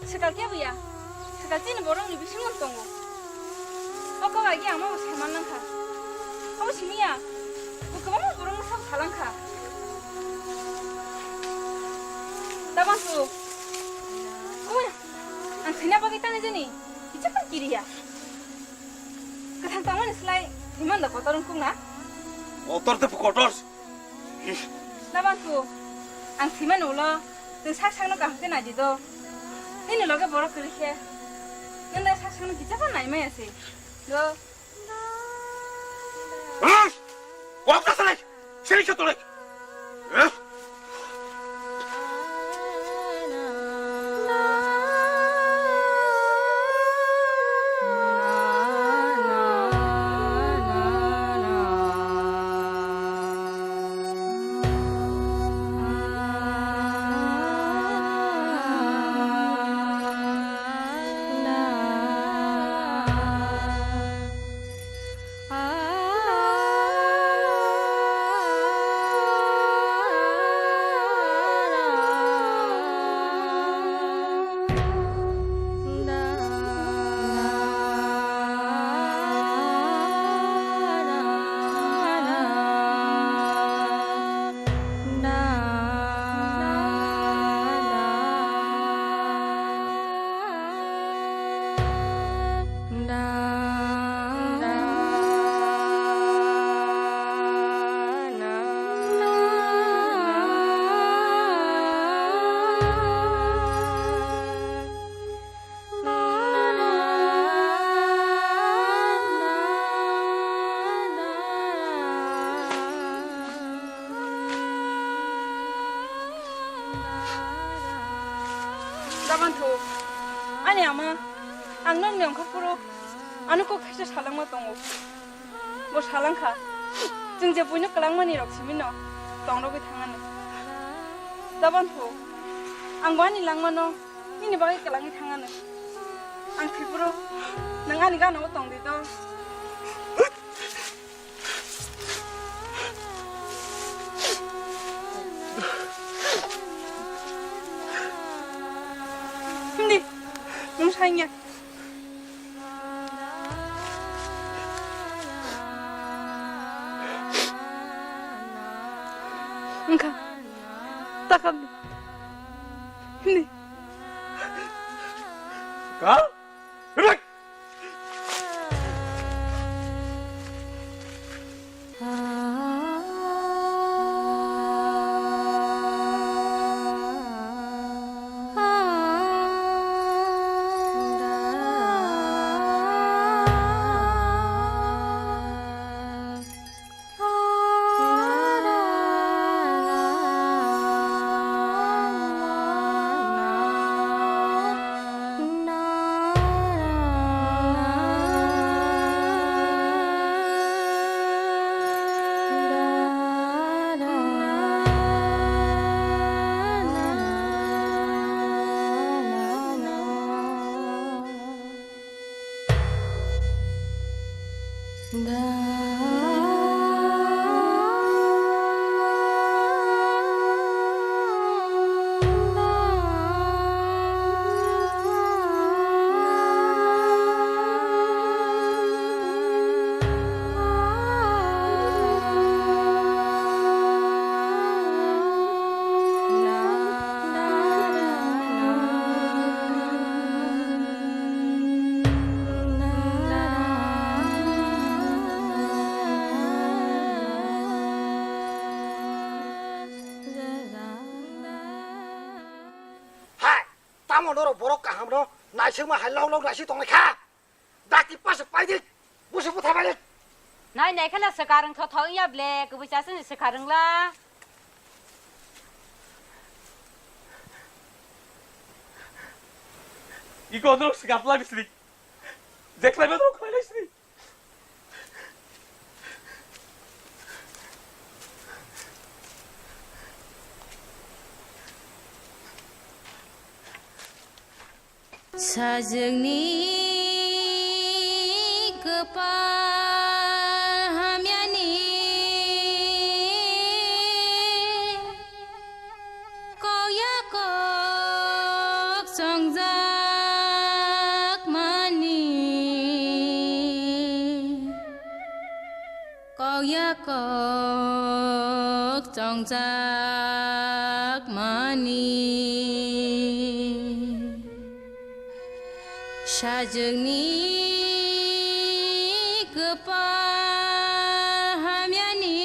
Swkang kebo ya. Swkang chini borokni bisingo tongo. O kok agi ang mabo saiman langkha. Abo simi ya. Bo kwbangma borokno sabo salangkha. Dabansu. Oi, ang thwina bagwi tani jani. Kicha kiri ya. Kwthang tongmani slai thwiman da kotor wngkuk na? Kotor tei kotor. Nabansu, ang thwimani ulo, nwng sak sakno kaham khe nai di do. Nini loge borok kwrwi khe, nwng da sak sakno kicha pha nai maya se. Do. Wak ta salai, sini khe tolai. Daman thu, ani ama, ang nokni ongkhorphuru, ano kok khaisa salangma tongo. Bo salangkha, chwng je buino kwlangmani rok simino, tongrogwi thangano. Daban thu, ang bo ani langmano, nini bagwi kwlangwi thangano. Ang thwipuro, nwng ani gana-o tongdi do. Hindi, nwng saingya. Wngkha. Takam. Hindi. Ka? Rik! Hai, tamo norok borok kahamno naisingma hai lok lok naising tonglai kha? Dakti pasa paidi, busu butha balik. Nai nai khana swkar wngtho tho wngya ble, kubui chasani swkar wngla. Iko norok swkar pla bisri. Jeklai ba norok khlai lai sri. Sajwkni kwpal hamyani kok ya kok chongjak mani. Kok ya kok chongjak mani. Sajwkni kwpal hamyani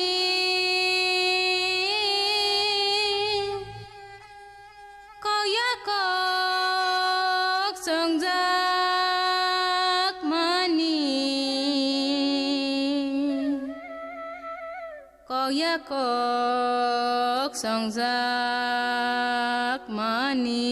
kok ya kok chongjak mani. Kok ya kok chongjak mani.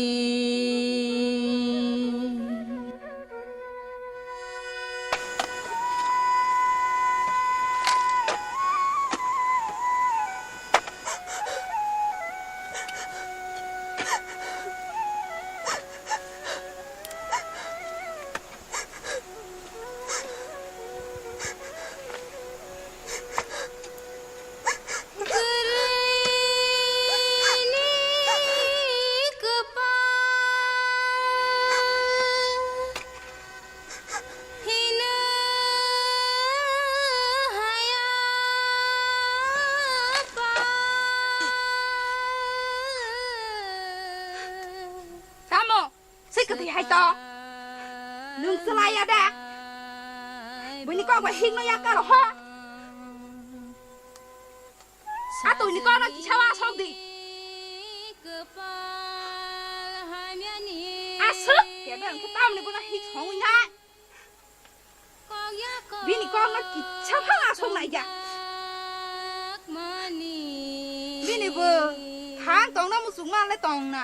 Tamo, swi kwthwi hai to. Nwng swlaiya da? Buini kok bai hikno ya karo ho. Atwini kokno kisa wa sok di. Aswk kebe wngkhe tamni bono hik songwi nai. Bini kokno kisa phano aswk nai ya. Bini bo thang tongna muchungma le tongna.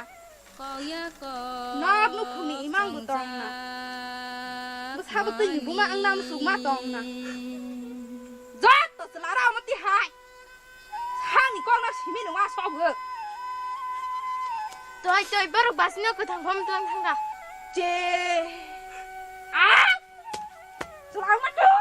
Nok nukhungni imang bo tongna. Bwsabo twini buma wngna muchungma tongna. Jotto chwla rok omo tihai. Sani kokno simi nungma sogo. Toi toi borok basino kwthang phom tlang thangkha. Je. Ah! Chwla wngma twi.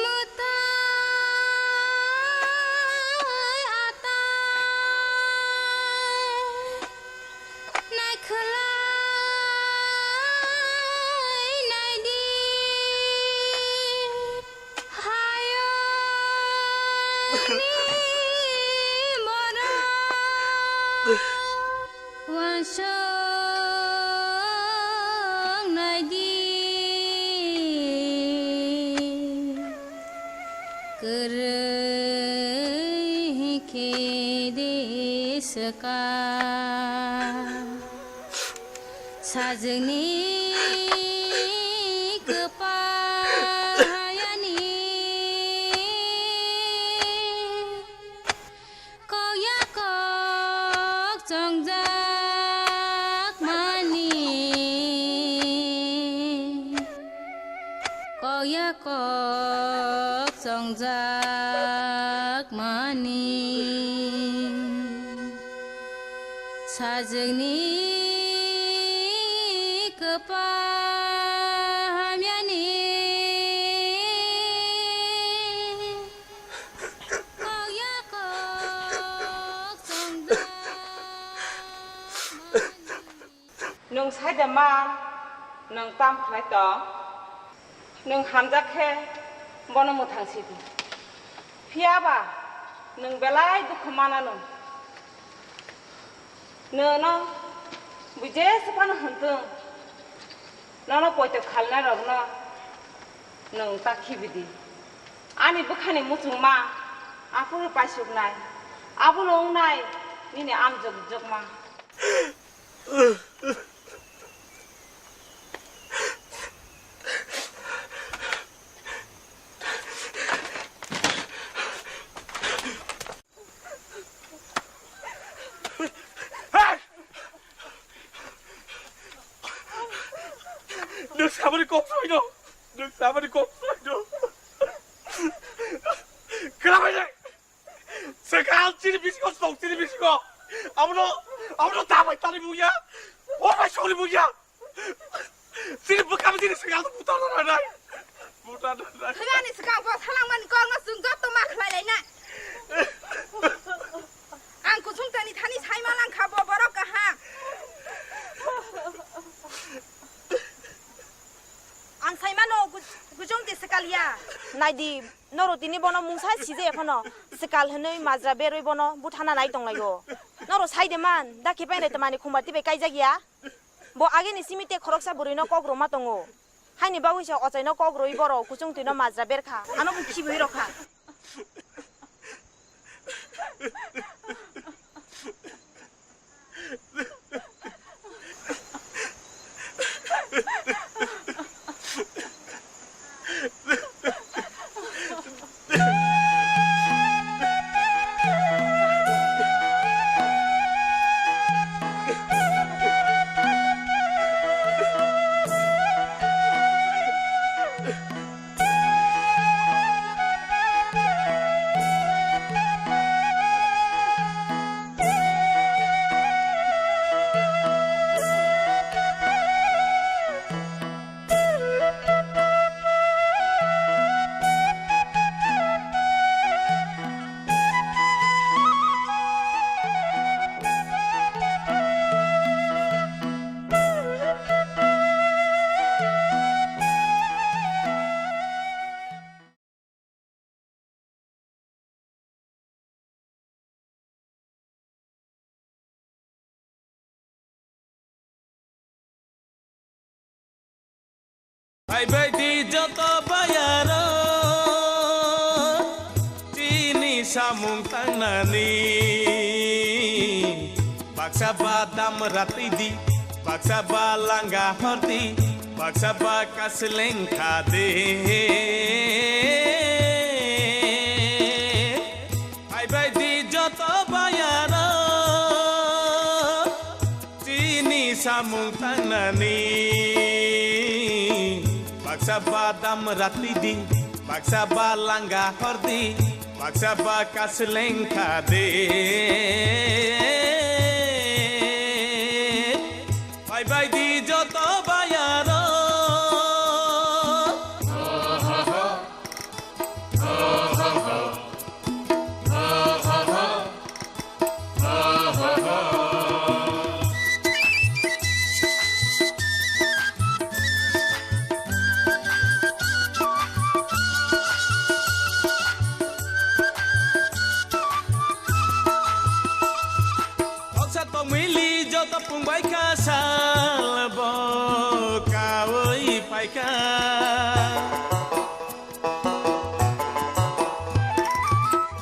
Mwtai atai naikhwlai naidi hayani borok. Uansuk naidi, kwrwi khe de swkang sajwkni kwpal hayani. Kok ya kok chongjak mani. Kok ya kok chongjak mani. Sajwkni kwpal hamyani. Kok ya kok chongjak mani. Nwng sai de ma, nwng tam khlai tong? Nwng hamjak khe bono mwthang si di. Phiya ba nwng belai dukhu mananw. Nono bui jesa phano hwn thung, nono poito khalnai rokno nwng ta khibi di. Ani bwkhani muchungma aphuru paisuknai, abono wngnai nini amjok jokma. Nwng saboni kok soi no. Nwng samani kok sai do. Kwrabai nai. Swkang chini bisingo, swkang chini bisingo. Abono, abono dabai tani buya. O bai sori buya. Chini bwkha chini swkang buta no nai. Buta no nai. Khwlani swkang bo salangmani kokno chwng joto ma khlai lainai. Ang kuchung tani thani saima langkha bo borok kaham. Ang saimano kuch-, kuchung ti swkal ya. Naidi, noro tini bono mungsa sije phano swkal hwnwi majra berwi bono buthana nai tonglaio. Noro saide man, da khe painai tamani khumbar tibai kaijak ya. Bo agini simi te khoroksa bwrwino kok rwma tongo. Haini bagwi se ochaino kok rwwi borok kuchung twino majra berkha. Ano bo khibiwi rokha. Hai bai di joto bayaro, chini samung tangnani. Baksa ba dam rati di, baksa ba langa hordi, baksa ba kasleng khade. Hai bai di joto bayaro, chini samung tangnani. Baksa ba dam rati di, baksa ba langa hordi, baksa ba kasleng khade. Bai bai di joto bayaro. Noksa tongmili joto pungbai kha sal bo kaui phaikha.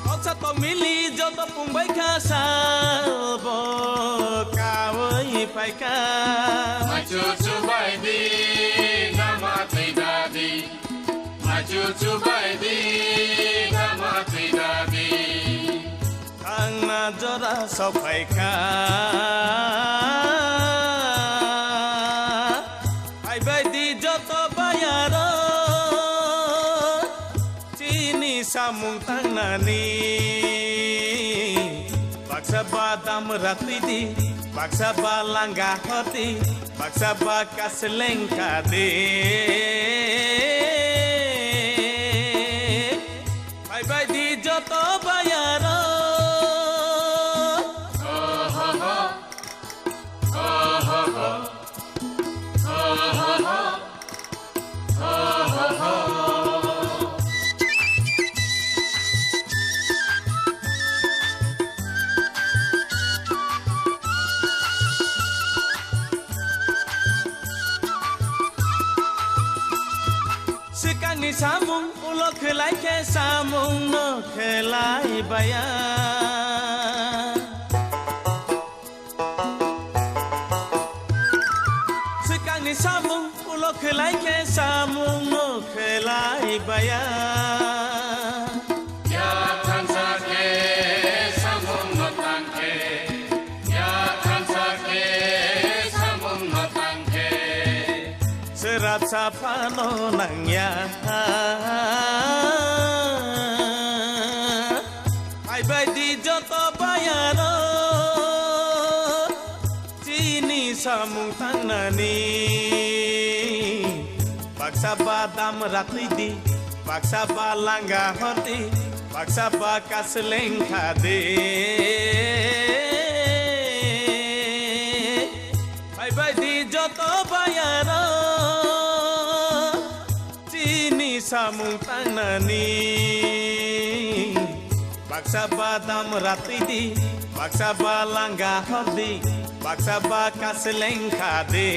Noksa tongmili joto pungbai kha sal bo kaui phaikha. Machu chubai di, nama twi dadi. Machu chubai di, nama twi dadi. Thangna jora sokphaikha. Hai bai di joto bayaro, chini samung tangnani. Baksa ba dam rati di, baksa ba langa hordi, baksa ba kasleng khade. Bye bye di joto bayaro. Swkangni samung ulo khlai khe samung no khlai baya. Swkangni samung ulo khlai khe samung no khlai baya. Ya thansa khe samung no tang khe, ya thansa khe samung no tang khe. Sir Rapsa phano nangya. Phaibai di joto bayaro, chini samung tangnani. Baksa ba dam ratwi di, baksa ba langa hordi, baksa ba kasleng khadi. Phaibai di joto bayaro, chini samung tangnani. Baksa ba dam ratwi di, baksa ba langa hordi, baksa ba kasleng khadi.